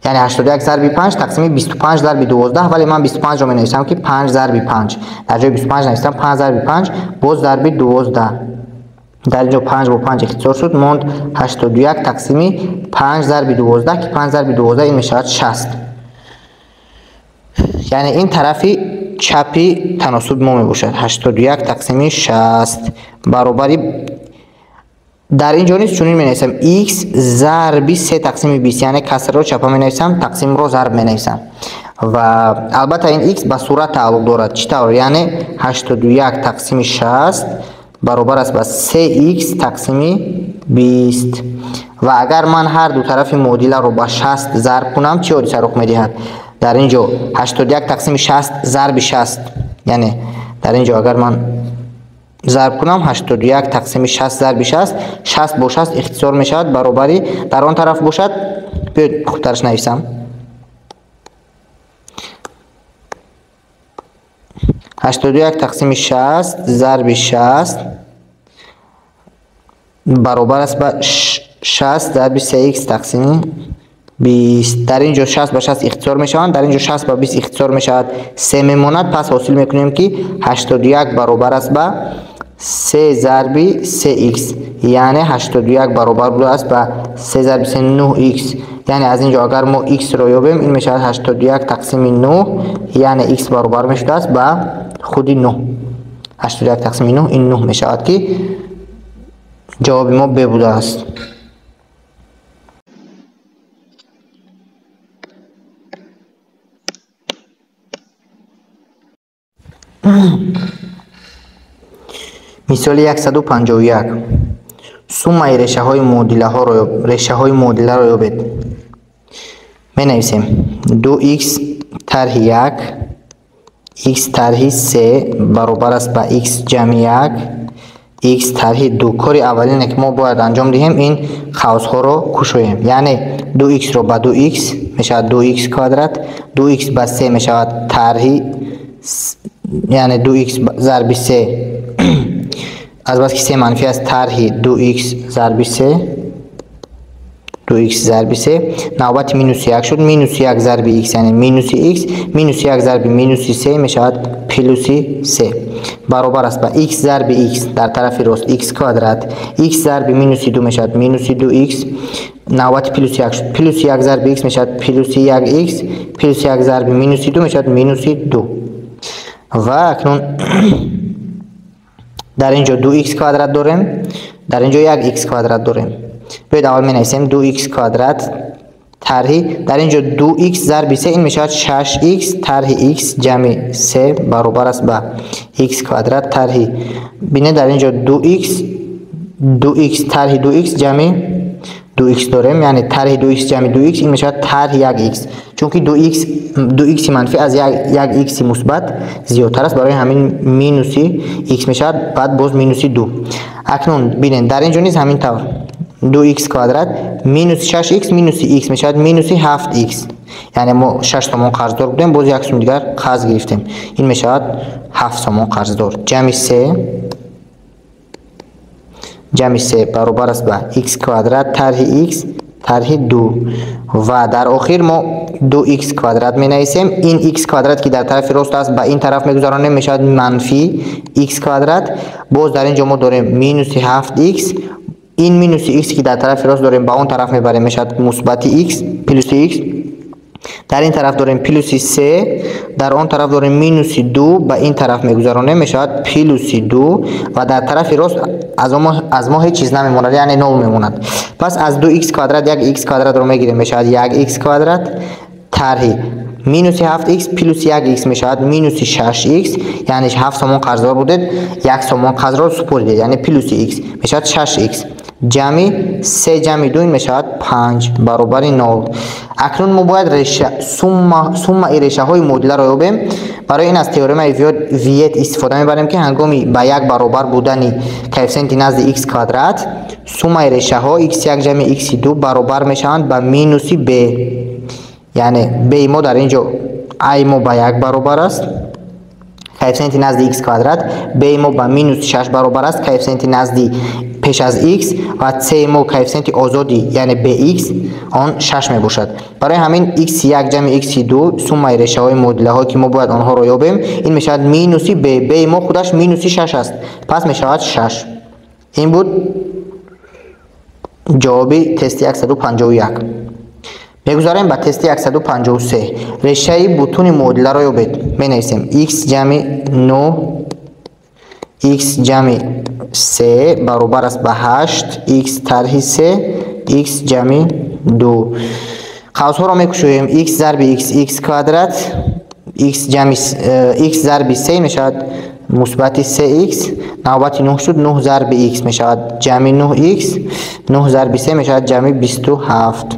Яъне 81 зарби 5 тақсими 25 зарби 12, вале ман 25-ро менависам ки 5 зарби 5. Дар ҷои 25 нависам 5 зарби 5 боз зарби 12. Дар ин ҷо 5 бо 5 ихтисор шуд, монд 81 тақсими 5 зарби 12, ки 5 зарби 12 ин мешавад 60. Яъне ин тарафи чапи таносуби мо мебошад. 81 тақсими 60 баробари, дар ин ҷо низ чунин менависам x зарби 3 тақсими 20, яъне касрро чапа менависам, тақсимро зарб менависам. Ва албатта ин x ба сурат тааллуқ дорад. Чӣ тавр? Яъне 81 тақсими 60 баробар аст ба 3x тақсими 20. Ва агар ман ҳар ду тарафи муодиларо ба 60 зарб кунам, чӣ ҳодиса рух медиҳад? Дар ин ҷо 81 тақсими 60 зарби 60, яъне дар ин ҷо агар ман зарб кунам 81 тақсими 60 зарби 60, 60 бо 60 ихтисор мешавад, баробари дар он тараф бошад. Биёед хубтараш нависам. 81 тақсими 60 зарби 60 баробар аст ба 60 зарби 3x тақсими 20. Дар ин ҷо 60 ба 60 ихтисор мешаванд, дар ин ҷо 60 ба 20 ихтисор мешавад, 3 мемонад. Пас ҳосил мекунем, ки 81 баробар аст ба 3 зарби 3x, яъне 81 баробар будааст ба 3 зарби 3 9x. Яъне аз ин ҷо агар мо x-ро ёбем, ин мешавад 81 тақсими 9, яъне x баробар мешудааст ба худи 9. 81 тақсими 9 ин 9 мешавад, ки ҷавоби мо Б будааст. Мисоли 151. Суммаи решаҳои муодиларо ёбед. Менависем 2x тарҳи 1 x тарҳи 3 баробар аст ба x ҷамъи 1 x тарҳи 2. Кори аввалине ки мо бояд анҷом диҳем, ин қавсҳоро кушоем. Яъне 2x-ро ба 2x мешавад 2x квадрат, 2x ба 3 мешавад тарҳи, яъне 2x зарби 3, азбаски 3 манфӣ аст, тарҳи 2x зарби 3, 2x зарби 3, навбати минуси 1 шуд, минуси 1 зарби x, яъне минуси x, минуси 1 зарби минуси 3 мешавад плюси 3, баробар аст ба x зарби x дар тарафи рост x квадрат, x зарби минуси 2 мешавад минуси 2x, навбати плюси 1 шуд, плюси 1 зарби x мешавад плюси 1x, плюси 1 зарби минуси 2 мешавад минуси 2. Ва акнун дар ин ҷо 2x квадрат дорем, дар ин ҷо 1x квадрат дорем. Биёед аввал менависем 2x квадрат тарҳи, дар ин ҷо 2x зарби 3 ин мешавад 6x тарҳи x ҷамъи 3 баробар аст ба x квадрат тарҳи. Бинед, дар ин ҷо 2x 2x тарҳи 2x ҷамъи 2x дорем, яъне тарҳи 2x ҷамъи 2x ин мешавад тарҳи 1x, чунки 2x манфӣ аз 1x мусбат зиёдтар аст, барои ҳамин минуси x мешавад, баъд боз минуси 2. Акнун бинед, дар ин ҷо низ ҳамин тавр 2x квадрат минуси 6x минуси x мешавад минуси 7x, яъне мо 6 сомон қарздор будем, боз як сум дигар қарз гирифтем, ин мешавад 7 сомон қарздор, ҷамъи 3 ҷамъи 3 баробар аст ба x квадрат тарҳи x тарҳи 2. Ва дар охир мо 2x квадрат менависем. Ин x квадрат ки дар тарафи рост аст ба ин тараф мегузаронем, мешавад манфӣ x квадрат. Боз дар ин ҷо мо дорем минуси 7x, ин минуси x ки дар тарафи рост дорем ба он тараф мебарем, мешавад мусбати x плюси x. Дар ин тараф дорем плюси 3, дар он тараф дорем минуси 2, ба ин тараф мегузаронем, мешавад плюси 2. Ва дар тарафи рост аз мо ҳеҷ чиз намемонад, яъне 0 мемонад. Пас аз 2x квадрат 1x квадратро мегирем, мешавад 1x квадрат тарҳи минуси 7x плюси 1x мешавад минуси 6x, яъне 7 сомон қарздор будед, 1 сомон қарзро супоридед, яъне плюси x мешавад 6x ҷамъи 3 ҷамъи 2 мешавад 5 баробари 0. Акнун мо бояд суммаи решаҳои муодиларо ёбем. Барои ин аз теоремаи Виет истифода мебарем, ки ҳангоми ба 1 баробар будани коэффисиенти назди x квадрат, суммаи решаҳо x1 ҷамъи x2 баробар мешаванд ба минуси b. Яъне b мо дар ин ҷо a мо ба 1 баробар аст, коэффисиенти назди x квадрат, b мо ба минус 6 баробар аст, коэффисиенти назди пеш аз x, ва c мо коэффисиенти озоди, яъне bx, он 6 мебошад. Барои ҳамин x1 ҷамъи x2 суммаи решаҳои муодилаҳое ки мо бояд онҳоро ёбем, ин мешавад минуси b. b мо худаш минуси 6 аст, пас мешавад 6. Ин буд ҷавоби тести 151. Мегузарем ба тести 153. Решаи бутуни муодиларо ёбед. Менависем x ҷамъи 9 x ҷамъи 3 баробар аст ба 8 x тарҳи 3 x ҷамъи 2. Қавсҳоро мекушоем. X зарби x x квадрат, x ҷамъи x зарби 3 мешавад мусбати 3x, навбати 9 шуд, 9 зарби x мешавад ҷамъи 9x, 9 зарби 3 мешавад ҷамъи 27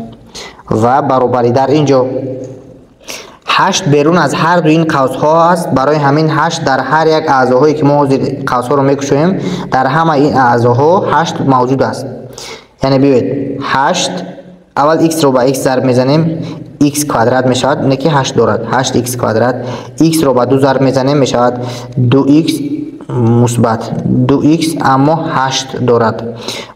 ва баробари дар ин ҷо 8 берун аз ҳар ду ин қавсҳо аст. Барои ҳамин 8 дар ҳар як аъзоҳое ки мо ҳозир қавсҳоро мекушоем, дар ҳама ин аъзоҳо 8 мавҷуд аст. Яъне биёед 8 аввал x-ро ба x зарб мезанем, x квадрат мешавад, не ки 8 дорад, 8x квадрат. X-ро ба 2 зарб мезанем, мешавад 2x мусбат 2x, аммо 8 дорад.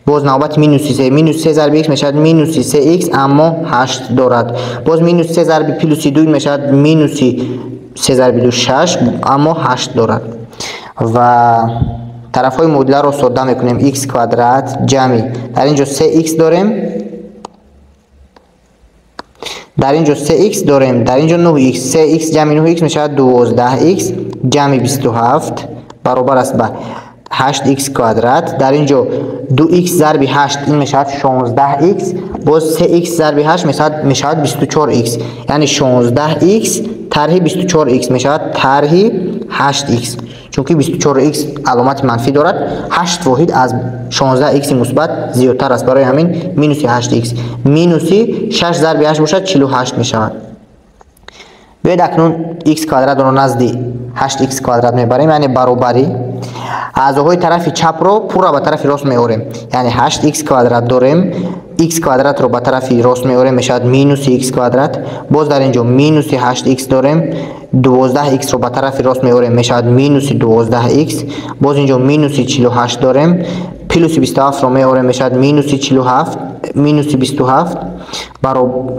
Боз навбати минуси 3, минус 3 зарби x мешавад минуси 3x, аммо 8 дорад. Боз минус 3 зарби плюси 2 мешавад минуси 3 зарби 2 6, аммо 8 дорад. Ва тарафҳои муодиларо содда мекунем. X квадрат ҷамъи дар ин ҷо 3x дорем, дар ин ҷо 3x дорем, дар ин ҷо 9x, 3x ҷамъи 9x мешавад 12x ҷамъи 27 баробар аст ба 8x квадрат. Дар ин ҷо 2x зарби 8 ин мешавад 16x, боз 3x зарби 8 мешавад 24x, яъне 16x тарҳи 24x мешавад тарҳи 8x, чунки 24x аломати манфӣ дорад, 8 воҳид аз 16x мусбат зиёдтар аст, барои ҳамин минуси 8x минуси 6 зарби 8 бошад 48 мешавад. Биёед акнун x квадратро назди 8x квадрат мебарем, яъне баробари аъзоҳои тарафи чапро пурра ба тарафи рост меорем, яъне 8x квадрат дорем, x квадратро ба тарафи рост меорем, мешавад минуси x квадрат, боз дар ин ҷо минуси 8x дорем, 12x-ро ба тарафи рост меорем, мешавад минуси 12x, боз ин ҷо минуси 48 дорем, плюси 27-ро меорем, мешавад минуси 47, минуси 27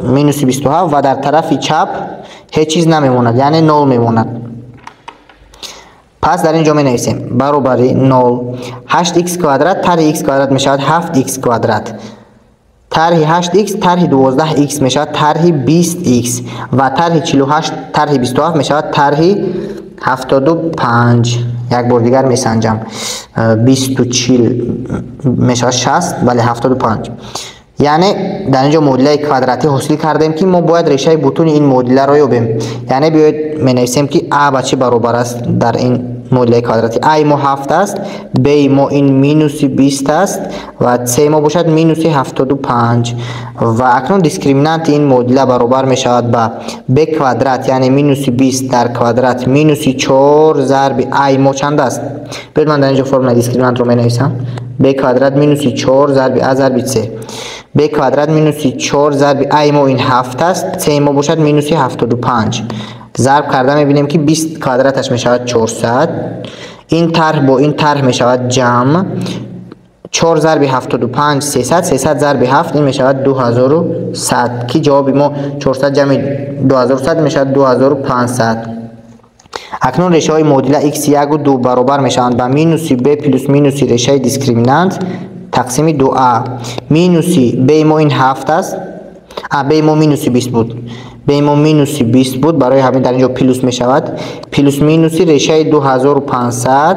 минуси 27 ва дар тарафи чап ҳеҷ чиз намемонад, яъне 0 мемонад. Пас дар ин ҷо менависем баробари 0 8x квадрат тарҳи x квадрат мешавад 7x квадрат, тарҳи 8x тарҳи 12x мешавад тарҳи 20x ва тарҳи 48 тарҳи 27 мешавад тарҳи 75. Як бор дигар месанҷам, 20 40 мешавад 60, бале 75. Яъне дар ин ҷо муодилаи квадратӣ ҳосил кардем, ки мо бояд решаи бутуни ин муодиларо ёбем. Яъне биёед менависем, ки а ба чӣ баробар аст дар ин муодилаи квадратӣ. А мо 7 аст, б мо ин минуси 20 аст ва с мо бошад минуси 75. Ва акнун дискриминанти ин муодила баробар мешавад ба б квадрат, яъне минуси 20 дар квадрат минуси 4 зарби а мо чанд аст? Биёед ман дар ин ҷо формулаи дискриминантро менависам. Б квадрат минуси 4 зарби а зарби с. Б квадрат минуси 4 зарби а мо ин 7 аст, с мо бошад минуси 75. Зарб карда мебинем, ки 20 квадраташ мешавад 400. Ин тарҳ бо ин тарҳ мешавад ҷамъ. 4 зарби 75 300, 300 зарби 7 ин мешавад 2100, ки ҷавоби мо 400 ҷамъи 2100 мешавад 2500. Акнун решаҳои муодила x1 ва 2 баробар мешаванд ба минуси b плюс минуси решаи дискриминант тақсими 2a. Минуси b мо ин 7 аст, а b мо минуси 20 буд, b мо минуси 20 буд, барои ҳамин дар ин ҷо плюс мешавад, плюс минуси решаи 2500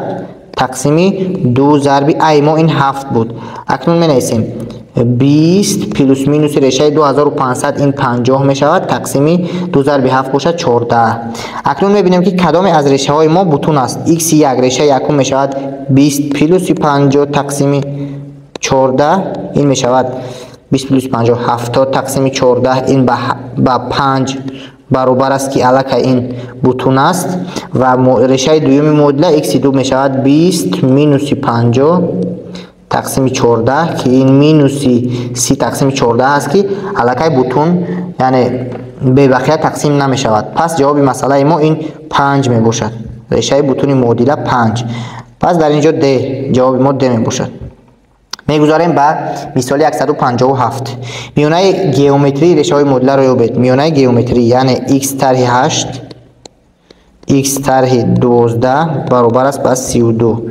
тақсими 2 зарби а мо ин 7 буд. Акнун менависем 20 плюс минуси решаи 2500 ин 50 мешавад, тақсими 2 зарби 7 бошад 14. Акнун мебинем, ки кадоме аз решаҳои мо бутун аст. x1 решаи якум мешавад 20 плюси 50 тақсими 14, ин мешавад 20 плюс 50 70 тақсими 14, ин ба 5 баробар аст, ки аллакай ин бутун аст. Ва решаи дуюми муодила x2 мешавад 20 минуси 50 тақсими 14, ки ин минуси 30 тақсими 14 аст, ки аллакай бутун, яъне бебақия тақсим намешавад. Пас ҷавоби масъалаи мо ин 5 мебошад. Решаи бутуни муодила 5. Пас дар ин ҷо d, ҷавоби мо d мебошад. Мегузарем ба мисоли 157. Миёнаи геометрии решаҳои муодиларо ёбед. Миёнаи геометрӣ, яъне x тарҳи 8 x тарҳи 12 баробар аст ба 32.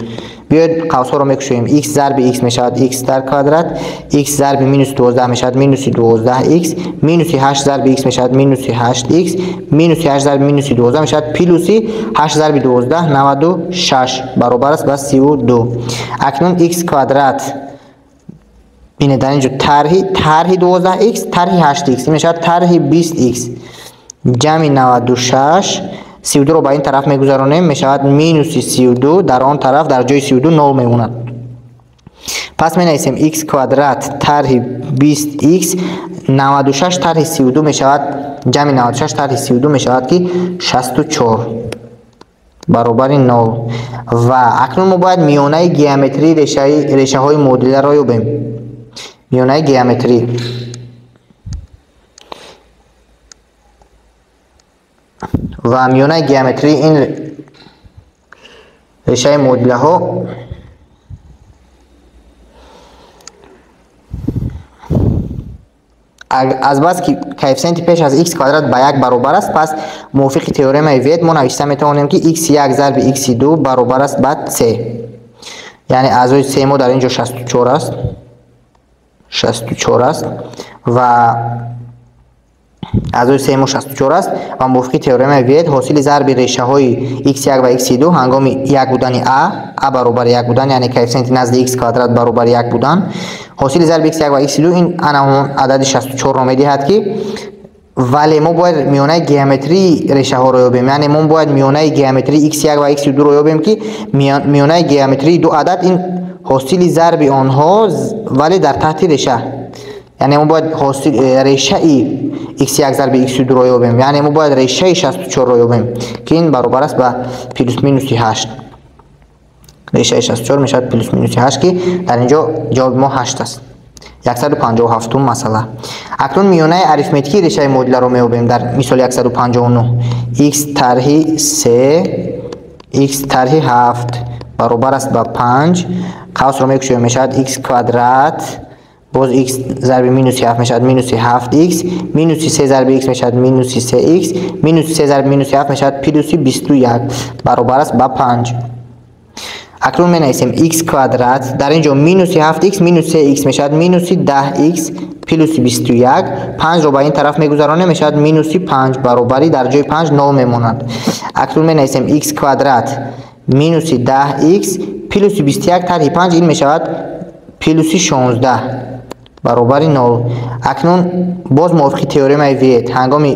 Биёед қавсҳоро мекушоем. X зарби x мешавад x дар квадрат, x зарби минус 12 мешавад минуси 12x, минуси 8 зарби x мешавад минуси 8x, минуси 8 зарби минуси 12 мешавад плюси 8 зарби 12 96 баробар аст ба 32. Акнун x квадрат бинед дар ин ҷо тарҳи 12x тарҳи 8x ин мешавад тарҳи 20x ҷамъи 96. 32-ро ба ин тараф мегузаронем, мешавад минуси 32, дар он тараф дар ҷои 32 0 мемонад. Пас менависем x квадрат тарҳи 20x 96 тарҳи 32 мешавад, ҷамъи 96 тарҳи 32 мешавад ки 64 баробари 0. Ва акнун мо бояд миёнаи геометрии решаҳои муодиларо ёбем. Миёнаи геометрӣ ва миёнаи геометрии ин решаи муодилаҳо азбаски коэффисиенти пеш аз x квадрат ба 1 баробар аст, пас мувофиқи теоремаи Виет мо навишта метавонем ки x1 зарби x2 баробар аст ба c. Яъне аъзои c мо дар ин ҷо 64 аст, 64 аст ва аъзои c мо 64 аст ва мувофиқи теоремаи Виет ҳосили зарби решаҳои x1 ва x2 ҳангоми 1 будани a баробари 1 будан, яъне коэффисиенти назди x квадрат баробари 1 будан, ҳосили зарби x1 ва x2 ин ана ҳамон адади 64-ро медиҳад ки вале мо бояд миёнаи геометрии решаҳоро ёбем. Яъне мо бояд миёнаи геометрии x1 ва x2-ро ёбем ки миёнаи геометрии ду адад ин ҳосили зарби онҳо вале дар таҳти реша. Яъне мо бояд ҳосил решаи x1 зарби x2-ро ёбем. Яъне мо бояд решаи 64-ро ёбем ки ин баробар аст ба плюс минуси 8. Решаи 64 мешавад плюс минуси 8 ки дар ин ҷо ҷавоби мо 8 аст. 157 масъала. Акнун миёнаи арифметикии решаи муодиларо меёбем дар мисоли 159. X тарҳи 3 x тарҳи 7 баробар аст ба 5. Қавсро мекушоем, мешавад x квадрат боз x зарби минуси 7 мешавад минуси 7x, минуси 3 зарби x мешавад минуси 3x, минуси 3 зарби минуси 7 мешавад плюси 21 баробар аст ба 5. Акнун менависем x квадрат дар ин ҷо минуси 7x минус 3x мешавад минуси 10x плюси 21. 5-ро ба ин тараф мегузаронем, мешавад минуси 5 баробари дар ҷои 5 0 мемонад. Акнун менависем x квадрат минуси 10x плюси 21 тарҳи 5 ин мешавад плюси 16 баробари 0. Акнун боз мувофиқи теоремаи Виет ҳангоми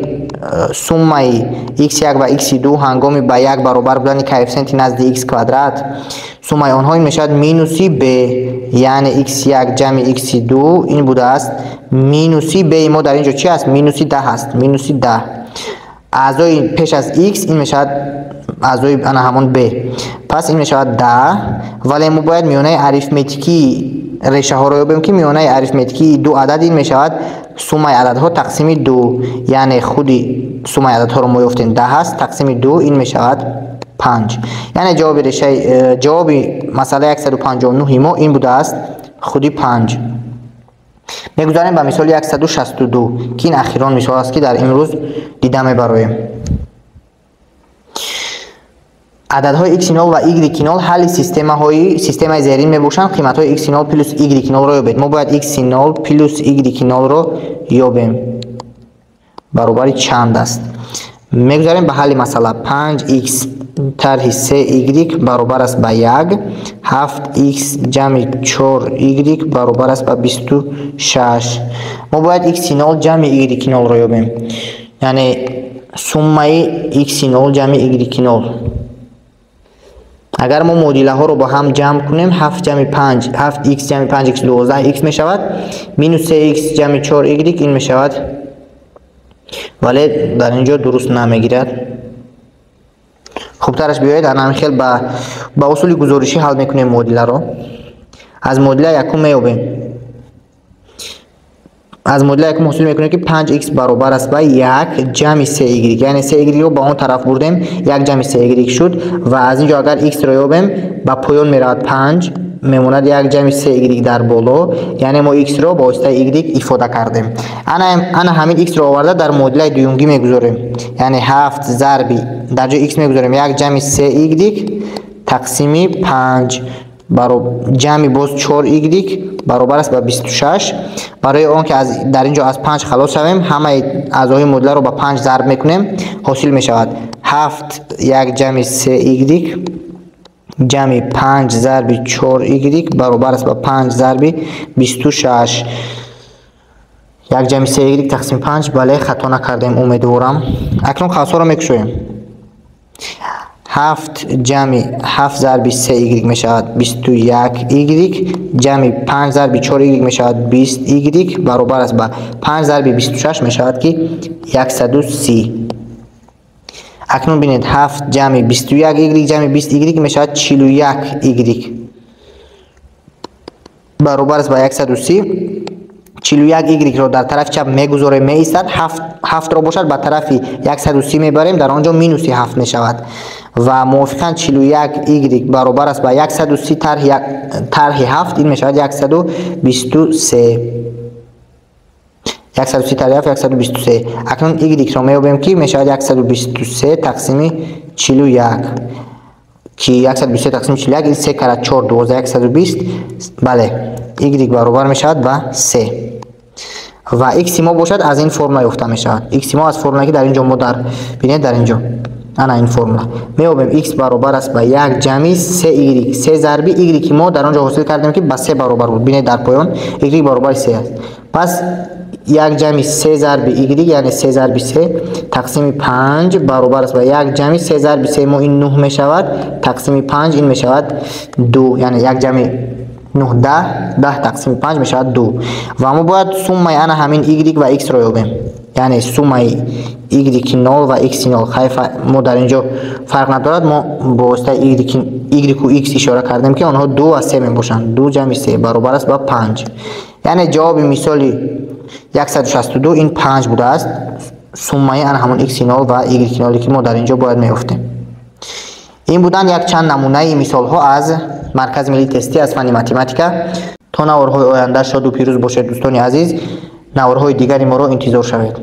суммаи x1 ва x2 ҳангоми ба 1 баробар будани коэффисиенти назди x квадрат суммаи онҳо ин мешавад минуси b, яъне x1 ҷамъи x2 ин будааст минуси b мо дар ин ҷо чи аст? Минуси 10 аст, минуси 10. Аъзои пеш аз x ин мешавад аъзои ана ҳамон b. Пас ин мешавад 10, вале мо бояд миёнаи арифметикии решаҳоро ёбем ки миёнаи арифметикии ду адад ин мешавад суммаи ададҳо тақсими 2, яъне худи суммаи ададҳоро мо ёфтем 10 аст, тақсими 2 ин мешавад 5. Яъне ҷавоби решаи ҷавоби масъалаи 159 мо ин будааст худи 5. Мегузарем ба мисоли 162 ки ин ахирон мисол аст ки дар имрӯз дида мебароем. Ададҳои x0 ва y0 ҳалли системаи зерин мебошанд. Қиматҳои x0 плюс y0-ро ёбед. Мо бояд x0 плюс y0-ро ёбем. Баробари чанд аст? Мегузарем ба ҳалли масъала. 5x тарҳи 3y баробар аст ба 1, 7x ҷамъи 4y баробар аст ба 26. Мо бояд x0 ҷамъи y0-ро ёбем. Яъне суммаи x0 ҷамъи y0. Агар мо муодилаҳоро бо ҳам ҷамъ кунем, 7 ҷамъи 5, 7x ҷамъи 5x 12x мешавад, минус 3x ҷамъи 4y ин мешавад, вале дар ин ҷо дуруст намегирад. Хубтараш биёед ана ҳамин хел ба усули гузоришӣ ҳал мекунем муодиларо. Аз муодила якум меёбем. Аз муодила якум ҳосил мекунем ки 5x баробар аст ба 1 ҷамъи 3y, яъне 3y-ро ба он тараф бурдем, 1 ҷамъи 3y шуд ва аз ин ҷо агар x-ро ёбем ба поён меравад 5, мемонад 1 ҷамъи 3y дар боло, яъне мо x-ро ба воситаи y ифода кардем. Ана ҳамин x-ро оварда дар муодилаи дуюмгӣ мегузорем, яъне 7 зарби дар ҷои x мегузорем 1 ҷамъи 3y тақсими 5 ҷамъи боз 4y баробар аст ба 26. Барои он ки дар ин ҷо аз 5 халос шавем, ҳамаи аъзоҳои муодиларо ба 5 зарб мекунем, ҳосил мешавад 7 1 ҷамъи 3y ҷамъи 5 зарби 4y баробар аст ба 5 зарби 26. 1 ҷамъи 3y тақсими 5, бале, хато накардем, умедворам. Акнун қавсҳоро мекушоем. 7 ҷамъи 7 зарби 3 y мешавад 21 y ҷамъи 5 зарби 4 y мешавад 20 y баробар аст ба 5 зарби 26 мешавад ки 130. Акнун бинед, 7 ҷамъи 21 y ҷамъи 20 y мешавад 41 y баробар аст ба 130. 41 y-ро дар тарафи чап мегузорем, меистад, 7-ро бошад ба тарафи 130 мебарем, дар он ҷо минуси 7 мешавад ва мувофиқан 41 y баробар аст ба 130 тарҳи 7, ин мешавад 123. 130 тарҳи 7 123. Акнун y-ро меёбем, ки мешавад 123 тақсими 41, ки 123 тақсими 41 ин 3 карат 4 12 120. Бале, y баробар мешавад ба 3 ва x мо бошад аз ин формула ёфта мешавад. X мо аз формула, ки дар ин ҷо мо дар бинед, дар ин ҷо ана ин формула меёбем. X баробар аст ба 1 ҷамъи 3y, 3 зарби y, ки мо дар он ҷо ҳосил кардем, ки ба 3 баробар буд. Бинед, дар поён y баробари 3 аст. Пас 1 ҷамъи 3 зарби y, яъне 3 зарби 3 тақсими 5 баробар аст ба 1 ҷамъи 3 зарби 3 мо ин 9 мешавад, тақсими 5 ин мешавад 2, яъне 1 ҷамъи 9 10, 10 тақсими 5 мешавад 2. Ва мо бояд суммаи ана ҳамин y ва x-ро ёбем, яъне суммаи y0 ва x0. Хайф, мо дар ин ҷо фарқ надорад, мо бо воситаи y ва x ишора кардем, ки онҳо 2 ва 3 мебошанд. 2 ҷамъи 3 баробар аст ба 5, яъне ҷавоби мисоли 162 ин 5 будааст, суммаи ана ҳамон x0 ва y0, ки мо дар ин ҷо бояд меёфтем. Ин буданд якчанд намунаи мисолҳо аз Маркази миллии тестӣ аз фанни математика. То наворҳои оянда шоду пирӯз бошед, дӯстони азиз. Наворҳои дигари моро интизор шавед.